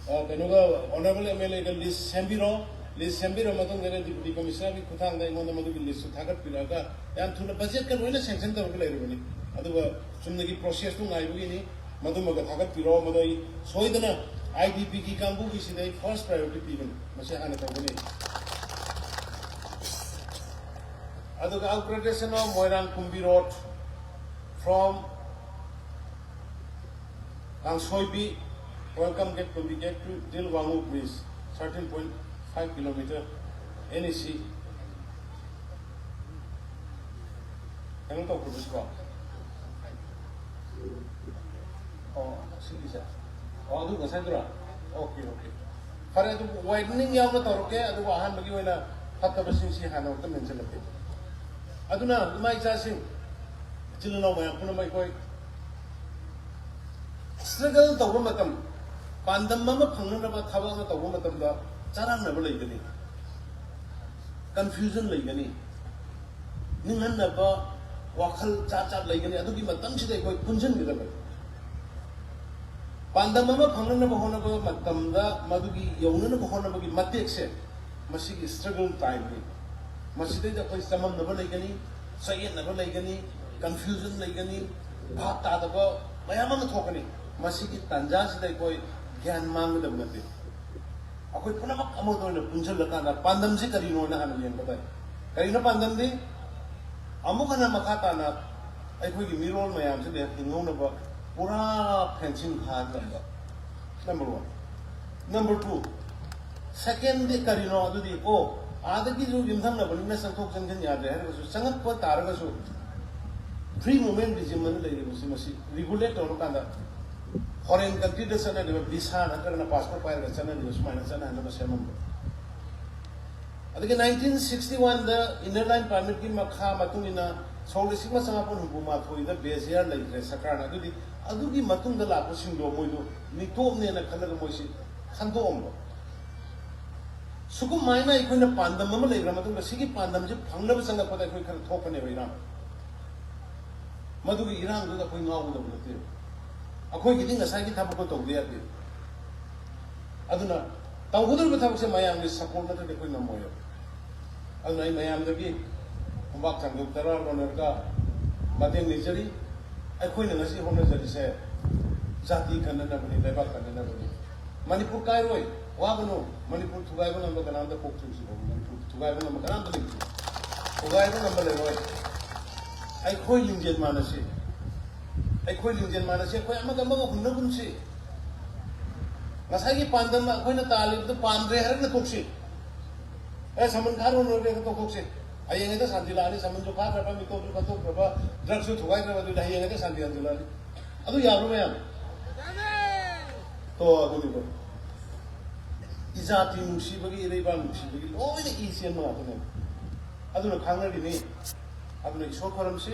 ꯑ, ꯀꯩꯅꯣꯒ, ꯑꯣꯅꯔꯦꯕꯜ ꯑꯦꯝ ꯑꯦꯜ ꯑꯦꯒ ꯂꯤꯁ ꯁꯦꯝꯕꯤꯔꯣ꯫ ꯂꯤꯁ ꯁꯦꯝꯕꯤꯔ ꯃꯇꯨꯡꯗ ꯗꯤꯄꯨꯇꯤ ꯀꯃꯤꯁꯅꯔꯒꯤ ꯈꯨꯠꯊꯥꯡꯗ ꯑꯩꯉꯣꯟꯗ ꯃꯗꯨꯒꯤ ꯂꯤꯁꯇꯨ ꯊꯥꯒꯠꯄꯤꯔꯛꯑꯒ, ꯌꯥꯝ ꯊꯨꯅ ꯕꯖꯦꯠꯀ ꯂꯣꯏꯅ ꯁꯦꯡꯁꯟ ꯇꯧꯔꯒ ꯂꯩꯔꯕꯅꯤ꯫ ꯑꯗꯨꯒ ꯆꯨꯝꯅꯒꯤ ꯄ꯭ꯔꯣꯁꯦꯁꯇꯨ ꯉꯥꯏꯕꯒꯤꯅꯤ꯫ ꯃꯗꯨꯃꯒ ꯊꯥꯒꯠꯄꯤꯔꯣ꯫ ꯃꯗꯨ ꯑꯩ ꯁꯣꯏꯗꯅ ꯑꯥꯏ ꯗꯤ ꯄꯤꯒꯤ ꯀꯥꯡꯕꯨꯒꯤꯁꯤꯗ ꯑꯩ ꯐꯥꯔꯁ ꯄ꯭ꯔꯥꯏꯌꯣꯔꯤꯇꯤ ꯄꯤꯒꯅꯤ꯫ ꯃꯁꯤ ꯍꯥꯟꯅ ꯇꯧꯒꯅꯤ꯫ ꯑꯗꯨꯒ upgradation of Moirang Kumbi Road from Kangsoibi, welcome gate, Kumbi gate to Dilwangu Bridge, thirteen point five kilometer, N E C. ꯀꯩꯅꯣ ꯇꯧꯈ꯭ꯔꯕꯁꯤꯀꯣ? ꯑꯣ, ꯁꯤꯒꯤꯁꯦ꯫ ꯑꯣ, ꯑꯗꯨ ꯉꯁꯥꯏꯗꯨꯔꯥ? Okay, okay. ꯐꯔꯦ, ꯑꯗꯨ widening ꯌꯥꯎꯅ ꯇꯧꯔꯛꯀꯦ, ꯑꯗꯨꯒ ꯑꯍꯥꯟꯕꯒꯤ ꯑꯣꯏꯅ ꯐꯠꯇꯕꯁꯤꯡꯁꯤ ꯍꯥꯟꯅ ꯑꯃꯨꯛꯇ ꯃꯦꯟꯁꯤꯜꯂꯛꯀꯦ꯫ ꯑꯗꯨꯅ ꯏꯃꯥ ꯏꯆꯥꯁꯤꯡ, ꯏꯆꯤꯜ ꯏꯅꯥꯎ ꯃꯌꯥꯝ ꯄꯨꯝꯅꯃꯛ, ꯑꯩꯈꯣꯏ struggle ꯇꯧꯕ ꯃꯇꯝ, ꯄꯥꯟꯗꯝ ꯑꯃ ꯐꯪꯅꯅꯕ ꯊꯕꯛ ꯑꯃ ꯇꯧꯕ ꯃꯇꯝꯗ ꯆꯔꯥꯡꯅꯕ ꯂꯩꯒꯅꯤ, confusion ꯂꯩꯒꯅꯤ, ꯅꯤꯡꯍꯟꯅꯕ, ꯋꯥꯈꯜ ꯆꯥꯠ ꯆꯥꯠ ꯂꯩꯒꯅꯤ꯫ ꯑꯗꯨꯒꯤ ꯃꯇꯝꯁꯤꯗ ꯑꯩꯈꯣꯏ ꯄꯨꯟꯁꯤꯟꯒꯗꯕꯅꯤ꯫ ꯄꯥꯟꯗꯝ ꯑꯃ ꯐꯪꯅꯅꯕ ꯍꯣꯠꯅꯕ ꯃꯇꯝꯗ ꯃꯗꯨꯒꯤ ꯌꯧꯅꯅꯕ ꯍꯣꯠꯅꯕꯒꯤ ꯃꯇꯦꯛꯁꯦ, ꯃꯁꯤꯒꯤ struggle timeꯅꯤ꯫ ꯃꯁꯤꯗꯩꯗ ꯑꯩꯈꯣꯏ ꯆꯃꯝꯅꯕ ꯂꯩꯒꯅꯤ, ꯆꯌꯦꯠꯅꯕ ꯂꯩꯒꯅꯤ, confusion ꯂꯩꯒꯅꯤ, ꯚꯥꯞ ꯇꯥꯗꯕ ꯃꯌꯥꯝ ꯑꯃ ꯊꯣꯛꯀꯅꯤ꯫ ꯃꯁꯤꯒꯤ ꯇꯥꯟꯖꯥꯁꯤꯗ ꯑꯩꯈꯣꯏ ꯒ꯭ꯌꯥꯟ ꯃꯥꯡꯒꯗꯕ ꯅꯠꯇꯦ꯫ ꯑꯩꯈꯣꯏ ꯄꯨꯝꯅꯃꯛ ꯑꯃꯠꯇ ꯑꯣꯏꯅ ꯄꯨꯟꯁꯤꯜꯂꯀꯥꯟꯗ ꯄꯥꯟꯗꯝꯁꯤ ꯀꯔꯤꯅꯣꯅ ꯍꯥꯟꯅ ꯌꯦꯡꯕ ꯇꯥꯏ꯫ ꯀꯔꯤꯅꯣ ꯄꯥꯟꯗꯝꯗꯤ? ꯑꯃꯨꯛ ꯍꯟꯅ ꯃꯈꯥ ꯇꯥꯅ ꯑꯩꯈꯣꯏꯒꯤ ꯃꯤꯔꯣꯜ ꯃꯌꯥꯝꯁꯤꯗ ꯍꯤꯡꯍꯧꯅꯕ ꯄꯨꯔꯥ fencing ꯐꯥꯍꯟꯕ꯫ Number one꯫ Number two, secondꯗꯤ ꯀꯔꯤꯅꯣ? ꯑꯗꯨꯗꯤ, ꯑꯣ, ꯑꯥꯗꯒꯤꯁꯨ ꯌꯨꯝꯊꯪꯅꯕꯅꯤꯅ ꯆꯪꯊꯣꯛ ꯆꯪꯁꯤꯟ ꯌꯥꯗ꯭ꯔꯦ ꯍꯥꯏꯔꯒꯁꯨ, ꯆꯪꯉꯛꯄ ꯇꯥꯔꯒꯁꯨ free movement regime ꯑꯅ ꯂꯩꯔꯤꯕꯁꯤ, ꯃꯁꯤ regulate ꯇꯧꯔꯀꯥꯟꯗ foreign countryꯗ ꯆꯠꯅꯔꯤꯕ visa ꯅꯠꯇ꯭ꯔꯒꯅ passport ꯄꯥꯏꯔꯒ ꯆꯠꯅꯔꯤꯕ ꯁꯨꯃꯥꯏꯅ ꯆꯠꯅꯍꯟꯅꯕ ꯁꯦꯝꯃꯝꯕ꯫ ꯑꯗꯒꯤ nineteen sixty oneꯗ Inner Line Permitꯀꯤ ꯃꯈꯥ ꯃꯇꯨꯡ ꯏꯟꯅ ꯁꯣꯛ ꯂꯤꯁꯤꯡ ꯑꯃ ꯆꯃꯥꯄꯟ ꯍꯨꯝꯐꯨ ꯃꯥꯊꯣꯏꯗ Bezier ꯂꯩꯈ꯭ꯔꯦ ꯁꯔꯀꯥꯔꯅ꯫ ꯑꯗꯨꯗꯤ ꯑꯗꯨꯒꯤ ꯃꯇꯨꯡꯗ ꯂꯥꯛꯄꯁꯤꯡꯗꯣ ꯃꯣꯏꯗꯣ ꯃꯤꯇꯣꯞꯅꯦꯅ ꯈꯜꯂꯒ ꯃꯣꯏꯁꯤ ꯈꯟꯗꯣꯛꯑꯝꯕ꯫ ꯁꯨꯒꯨꯝꯍꯥꯏꯅ ꯑꯩꯈꯣꯏꯅ ꯄꯥꯟꯗꯝ ꯑꯃ ꯂꯩꯈ꯭ꯔ ꯃꯇꯨꯡꯗ, ꯁꯤꯒꯤ ꯄꯥꯟꯗꯝꯁꯤ ꯐꯪꯅꯕ ꯆꯪꯉꯛꯄꯗ ꯑꯩꯈꯣꯏ ꯈꯔ ꯊꯣꯛꯀꯅꯦꯕ ꯏꯔꯥꯡ꯫ ꯃꯗꯨꯒꯤ ꯏꯔꯥꯡꯗꯨꯗ ꯑꯩꯈꯣꯏ ꯉꯥꯎꯒꯗꯕ ꯅꯠꯇꯦꯕ꯫ ꯑꯩꯈꯣꯏꯒꯤꯗꯤ ꯉꯁꯥꯏꯒꯤ ꯊꯕꯛꯇꯣ ꯇꯧꯗ ꯌꯥꯗꯦ꯫ ꯑꯗꯨꯅ ꯇꯧꯒꯗꯧꯔꯤꯕ ꯊꯕꯛꯁꯦ ꯃꯌꯥꯝꯒꯤ ꯁꯄꯣꯔꯠ ꯅꯠꯇ꯭ꯔꯗꯤ ꯑꯩꯈꯣꯏ ꯉꯝꯃꯣꯏꯕ꯫ ꯑꯗꯨꯅ ꯑꯩ ꯃꯌꯥꯝꯗꯒꯤ ꯈꯣꯡꯄꯥꯛ ꯊꯥꯡꯖꯧ ꯇꯔꯥ ꯂꯣꯟꯅꯔꯒ ꯃꯇꯦꯡ ꯅꯤꯖꯔꯤ꯫ ꯑꯩꯈꯣꯏꯅ ꯉꯁꯤ ꯍꯣꯠꯅꯖꯔꯤꯁꯦ ꯖꯥꯇꯤ ꯀꯟꯅꯅꯕꯅꯤ, ꯂꯩꯕꯥꯛ ꯀꯟꯅꯅꯕꯅꯤ꯫ ꯃꯅꯤꯄꯨꯔ ꯀꯥꯏꯔꯣꯏ, ꯋꯥꯒꯅꯨ꯫ ꯃꯅꯤꯄꯨꯔ ꯊꯨꯒꯥꯏꯕ ꯉꯝꯕ ꯀꯅꯥꯝꯇ ꯄꯣꯛꯇ꯭ꯔꯤꯕꯁꯤꯕꯣ꯫ ꯃꯅꯤꯄꯨꯔ ꯊꯨꯒꯥꯏꯕ ꯉꯝꯕ ꯀꯅꯥꯝꯇ ꯂꯩꯇ꯭ꯔꯤ꯫ ꯊꯨꯒꯥꯏꯕ ꯉꯝꯕ ꯂꯩꯔꯣꯏ꯫ ꯑꯩꯈꯣꯏ ꯂꯤꯡꯖꯦꯜ ꯃꯥꯟꯅꯁꯤ꯫ ꯑꯩꯈꯣꯏ ꯂꯤꯡꯖꯦꯜ ꯃꯥꯟꯅꯁꯤ꯫ ꯑꯩꯈꯣꯏ ꯑꯃꯒ ꯑꯃꯒ ꯍꯨꯟꯅꯒꯨꯝꯁꯤ꯫ ꯉꯁꯥꯏꯒꯤ ꯄꯥꯟꯗꯝ ꯑꯩꯈꯣꯏꯅ ꯇꯥꯜꯂꯤꯕꯗꯨ ꯄꯥꯟꯗ꯭ꯔꯦ ꯍꯥꯏꯔꯒꯅ ꯇꯣꯛꯁꯤ꯫ ꯑꯦ, ꯁꯃꯟ ꯈꯥꯔꯣ ꯂꯣꯏꯔꯦ, ꯇꯣꯛꯊꯣꯛꯁꯤ꯫ ꯍꯌꯦꯡ ꯍꯦꯛꯇ ꯁꯥꯟꯇꯤ ꯂꯥꯛꯑꯅꯤ꯫ ꯁꯃꯟꯁꯨ ꯐꯥꯈ꯭ꯔꯕ, ꯃꯤꯇꯣꯞꯁꯨ ꯀꯠꯊꯣꯛꯈ꯭ꯔꯕ, ꯗ꯭ꯔꯒꯁꯨ ꯊꯨꯒꯥꯏꯈ꯭ꯔꯕ, ꯑꯗꯨꯗꯤ ꯍꯌꯦꯡ ꯍꯦꯛꯇ ꯁꯥꯟꯇꯤ ꯍꯟꯖꯤꯜꯂꯛꯑꯅꯤ꯫ ꯑꯗꯨ ꯌꯥꯕ꯭ꯔꯣ ꯃꯌꯥꯝ? ꯇꯣ, ꯑꯗꯨꯅꯤꯀꯣ꯫ ꯏꯖꯥꯇꯤ ꯅꯨꯡꯁꯤꯕꯒꯤ, ꯏꯔꯩꯕꯥꯛ ꯅꯨꯡꯁꯤꯕꯒꯤ ꯂꯣꯏꯅ ꯏ ꯆꯦꯟꯕ ꯉꯥꯛꯇꯅꯦ꯫ ꯑꯗꯨꯅ ꯈꯥꯡꯅꯔꯤꯅꯤ꯫ ꯑꯗꯨꯅ ꯏꯁꯣꯔ ꯈꯣꯏꯔꯝꯁꯤ,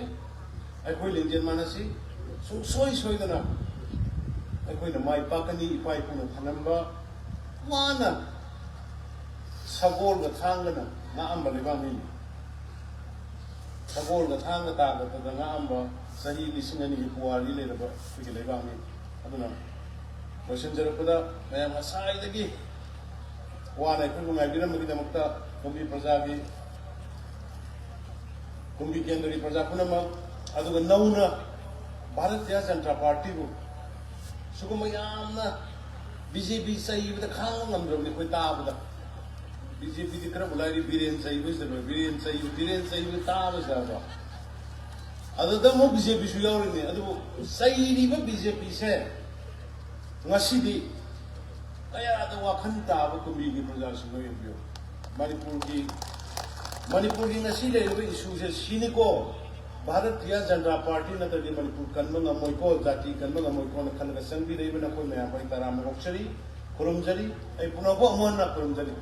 ꯑꯩꯈꯣꯏ ꯂꯤꯡꯖꯦꯜ ꯃꯥꯟꯅꯁꯤ꯫ ꯁꯨꯡꯁꯣꯏ ꯁꯣꯏꯗꯅ ꯑꯩꯈꯣꯏꯅ ꯃꯥꯏ ꯄꯥꯛꯀꯅꯤ꯫ ꯏꯄꯥ ꯏꯄꯨꯅ ꯊꯝꯂꯝꯕ ꯋꯥꯅ ꯁꯒꯣꯜꯒ ꯊꯥꯡꯒꯅ ꯉꯥꯛꯑꯝꯕ ꯂꯩꯕꯥꯛꯅꯤ꯫ ꯁꯒꯣꯜꯒ ꯊꯥꯡꯒ ꯇꯥꯗ ꯇꯥꯗ ꯉꯥꯛꯑꯝꯕ, ꯆꯍꯤ ꯂꯤꯁꯤꯡ ꯑꯅꯤꯒꯤ ꯄꯨꯋꯥꯔꯤ ꯂꯩꯔꯕ ꯑꯩꯈꯣꯏꯒꯤ ꯂꯩꯕꯥꯛꯅꯤ꯫ ꯑꯗꯨꯅ ꯂꯣꯏꯁꯤꯟꯖꯔꯛꯄꯗ ꯃꯌꯥꯝ ꯉꯁꯥꯏꯗꯒꯤ ꯋꯥꯅ ꯑꯩꯈꯣꯏꯕꯨ ꯉꯥꯏꯕꯤꯔꯝꯕꯒꯤꯗꯃꯛꯇ ꯀꯨꯝꯕꯤ ꯄ꯭ꯔꯖꯥꯒꯤ, ꯀꯨꯝꯕꯤ ꯀꯦꯟꯗ꯭ꯔꯒꯤ ꯄ꯭ꯔꯖꯥ ꯄꯨꯝꯅꯃꯛ, ꯑꯗꯨꯒ ꯅꯧꯅ ꯚꯥꯔꯇꯤꯌꯥ ꯖꯅꯇꯥ ꯄꯥꯔꯇꯤꯕꯨ ꯁꯤꯒꯨꯝꯕ ꯌꯥꯝꯅ ꯕꯤ ꯖꯦ ꯄꯤ ꯆꯩꯕꯗ ꯈꯥꯡꯕ ꯉꯝꯗ꯭ꯔꯕꯅꯤ ꯑꯩꯈꯣꯏ ꯇꯥꯕꯗ꯫ ꯕꯤ ꯖꯦ ꯄꯤꯗꯤ ꯈꯔꯕꯨ ꯂꯥꯏꯔꯤ, ꯕꯤꯔꯦꯟ ꯆꯩꯕꯁꯤꯗ ꯂꯣꯏ꯫ ꯕꯤꯔꯦꯟ ꯆꯩꯕ, ꯕꯤꯔꯦꯟ ꯆꯩꯕ ꯇꯥꯕꯁꯤꯗ ꯑꯗꯨꯗ ꯑꯃꯨꯛ ꯕꯤ ꯖꯦ ꯄꯤꯁꯨ ꯌꯥꯎꯔꯤꯅꯤ꯫ ꯑꯗꯨꯕꯨ ꯆꯩꯔꯤꯕ ꯕꯤ ꯖꯦ ꯄꯤꯁꯦ ꯉꯁꯤꯗꯤ ꯀꯌꯥꯗ ꯋꯥꯈꯜ ꯇꯥꯕ ꯀꯨꯝꯕꯤꯒꯤ ꯄ꯭ꯔꯖꯥꯁꯤꯡ ꯑꯣꯏꯕꯤꯌꯨ꯫ ꯃꯅꯤꯄꯨꯔꯒꯤ, ꯃꯅꯤꯄꯨꯔꯒꯤ ꯉꯁꯤ ꯂꯩꯔꯤꯕ ꯏꯁꯨꯁꯦ ꯁꯤꯅꯤꯀꯣ, ꯚꯥꯔꯇꯤꯌꯥ ꯖꯅꯇꯥ ꯄꯥꯔꯇꯤ ꯅꯠꯇ꯭ꯔꯗꯤ ꯃꯅꯤꯄꯨꯔ ꯀꯟꯕ ꯉꯝꯃꯣꯏꯀꯣ, ꯖꯥꯇꯤ ꯀꯟꯕ ꯉꯝꯃꯣꯏꯀꯣꯅ ꯈꯜꯂꯒ ꯆꯪꯕꯤꯔꯛꯏꯕ ꯅꯈꯣꯏ ꯃꯌꯥꯝ ꯑꯩ ꯇꯔꯥꯝꯅ ꯑꯣꯛꯆꯔꯤ, ꯈꯨꯔꯨꯝꯖꯔꯤ꯫ ꯑꯩ ꯄꯨꯝꯅꯃꯛꯄꯨ ꯑꯃꯨꯛ ꯍꯟꯅ ꯈꯨꯔꯨꯝꯖꯔꯤ꯫